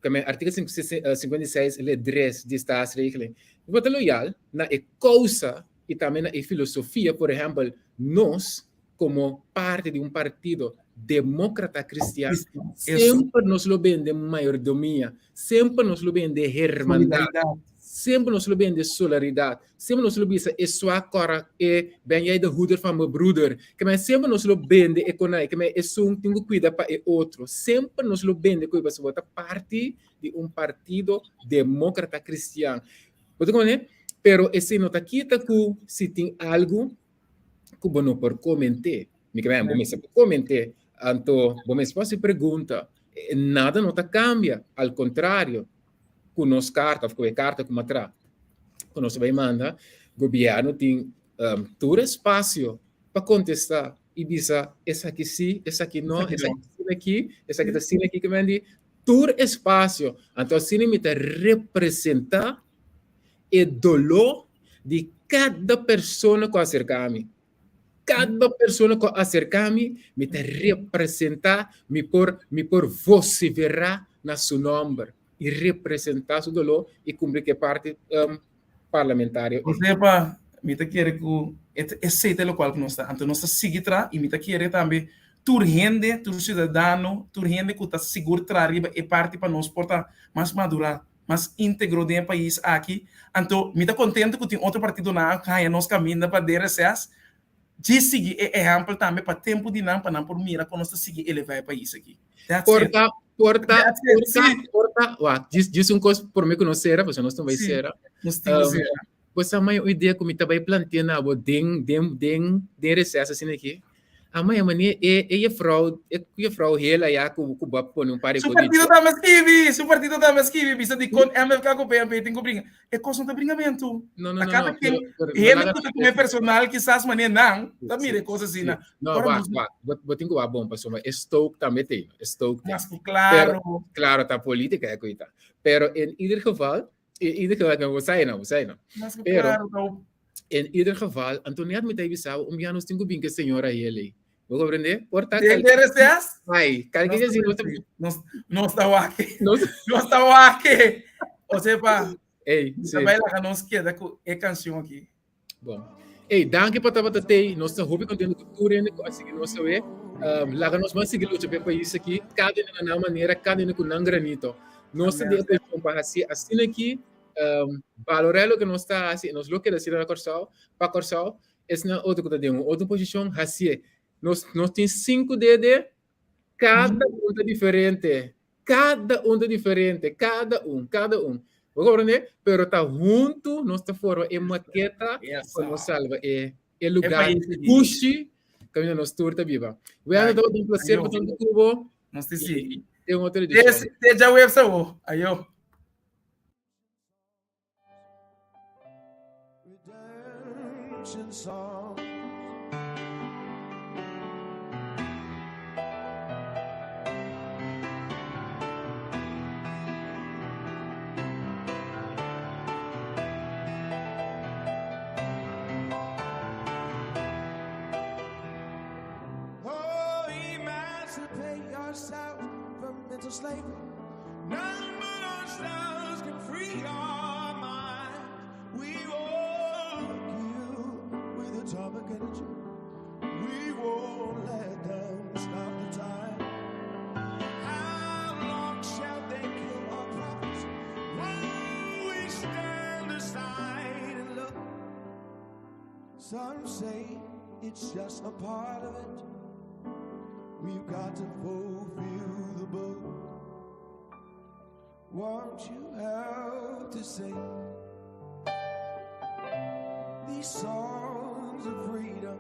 Speaker 3: ke men artikel 56 lid 3 di staatsregeling, bo ta loyal na e kousa i tambe na e filosofia, por ehèmpel nos komo parti di un partido demókrata kristian, semper nos lo bende mayordomia, semper nos lo bende hermandat, semper nos lo bende solaridat, semper nos lo bisa e swa kòra e ben jij de hoeder van mijn broeder. Ke men semper nos lo bende e konai, ke men esun tin ku kuida pa e otro. Semper nos lo bende ku pasobra bo ta parti di un partido demókrata kristian. Bo ta komprende? Pero esei no ta kita ku si tin algu ku bo no por koment'é. Mi ke men, bo mester por koment'é. Anto bo mester por hasi pregunta. Nada no ta kambia. Al kontrario, ku nos karta òf ku e karta ku mi a traha, ku nos a bai manda, gobièrnu tin tur espasio pa kontestá i bisa esaki sí, esaki no, esaki ta asina aki, esaki ta asina aki. Ke men di tur espasio. Anto asina mi ta representá e doló di kada persona ku a aserká mi. Kada persona ku a aserká mi, mi ta representá, mi por, mi por vosiferá na su nòmber i representá su doló i kumpli ku e parti parlamentario.
Speaker 2: Josepa, mi ta kere ku esei ta e lokual ku nos ta. Anto nos ta sigui traha i mi ta kere tambe tur hende, tur siudadano, tur hende ku ta sigur traha riba e parti pa nos por ta mas madurá. mas íntegro den e pais aki. Anto mi ta kontento ku tin otro partidonan a haña nos kaminda pa den reses. Djis sigui e ehèmpel tambe pa tempu di nan pa nan por mira kon nos ta sigui elevá e pais aki. That's
Speaker 3: Por
Speaker 2: it.
Speaker 3: ta, por ta,
Speaker 2: That's it.
Speaker 3: por ta,
Speaker 2: Sí.
Speaker 3: por ta, wak, djis, djis un kos promé ku nos sera, pasobra nos ta bai
Speaker 2: Sí,
Speaker 3: sera.
Speaker 2: nos tin ku sera.
Speaker 3: Bo sa maya un idea ku mi ta bai plantea na bo den, den, den, den reses asina aki? Amai, mane e e jefrouw, e jefrouw Hela ya ku ku bo a pone un par di
Speaker 2: Su
Speaker 3: kos di
Speaker 2: partido tambe skibi, su partido tambe skibi, bisa dikon MFK ku PNP tin ku bringa. E kos no ta bringamentu.
Speaker 3: No, no,
Speaker 2: Ta
Speaker 3: no,
Speaker 2: kada
Speaker 3: no,
Speaker 2: ken,
Speaker 3: pero, pero no
Speaker 2: hende
Speaker 3: laga
Speaker 2: ku ta kume personal kisas mane nan ta
Speaker 3: Sí,
Speaker 2: mira e kos
Speaker 3: sí.
Speaker 2: asina.
Speaker 3: No,
Speaker 2: Ora
Speaker 3: wak,
Speaker 2: nos
Speaker 3: wak, bo, bo tin ku wak bon pasobra e stoke tambe tin, e stoke tin.
Speaker 2: mas ku
Speaker 3: Pero,
Speaker 2: klaro.
Speaker 3: klaro, ta polítika e koita. Pero in ieder geval, in ieder geval, no, bo sa no, bo sa no.
Speaker 2: Mas ku
Speaker 3: Pero,
Speaker 2: klaro, ta
Speaker 3: In ieder geval, Antoniet mi ta bisa bo, un bia nos tin ku bin ku e señora Heli. Bo komprendé? Por ta
Speaker 2: Den
Speaker 3: kalke
Speaker 2: RCS?
Speaker 3: Ai, kalke
Speaker 2: Nos
Speaker 3: si nos ta
Speaker 2: nos nos ta wak.
Speaker 3: Nos
Speaker 2: Nos ta wak. O sea pa
Speaker 3: Ey,
Speaker 2: mi
Speaker 3: sí.
Speaker 2: ta bai laga nos keda ku e kanshon aki.
Speaker 3: Bon. Ey, danki pa tabata tei. Nos ta hopi kontento ku tur hende ku a sigui nos awe. Laga nos ban sigui lucha pa e pais aki, kada hende na nan manera, kada hende ku nan granito. Nos ta di e posishon pa hasi asina aki. Balorá loke nos ta hasi i nos lo keda hasi na Kòrsou, pa Kòrsou, esnan otro ku ta den un otro posishon hasié. Nos nos tin sinku dede, kada un ta diferente, kada un ta diferente, kada un, kada un. Bo komprendé? Pero ta huntu nos ta forma e maketa pa nos salba e e lugá dushi kaminda nos tur ta biba. Wendel, tabata un plaser pa ta ku bo.
Speaker 2: Nos ta sigui.
Speaker 3: Den otro edishon.
Speaker 2: Te djaweps awo. Ayo.
Speaker 1: Redemption song. Oh, emancipate yourself from mental slavery. None but ourselves can free our minds. We won't kill with atomic energy. We won't let them stop the time. How long shall they kill our prophets? While we stand aside and look. Some say it's just a part of it. We've got to fulfill the book. Won't you help to sing these songs of freedom?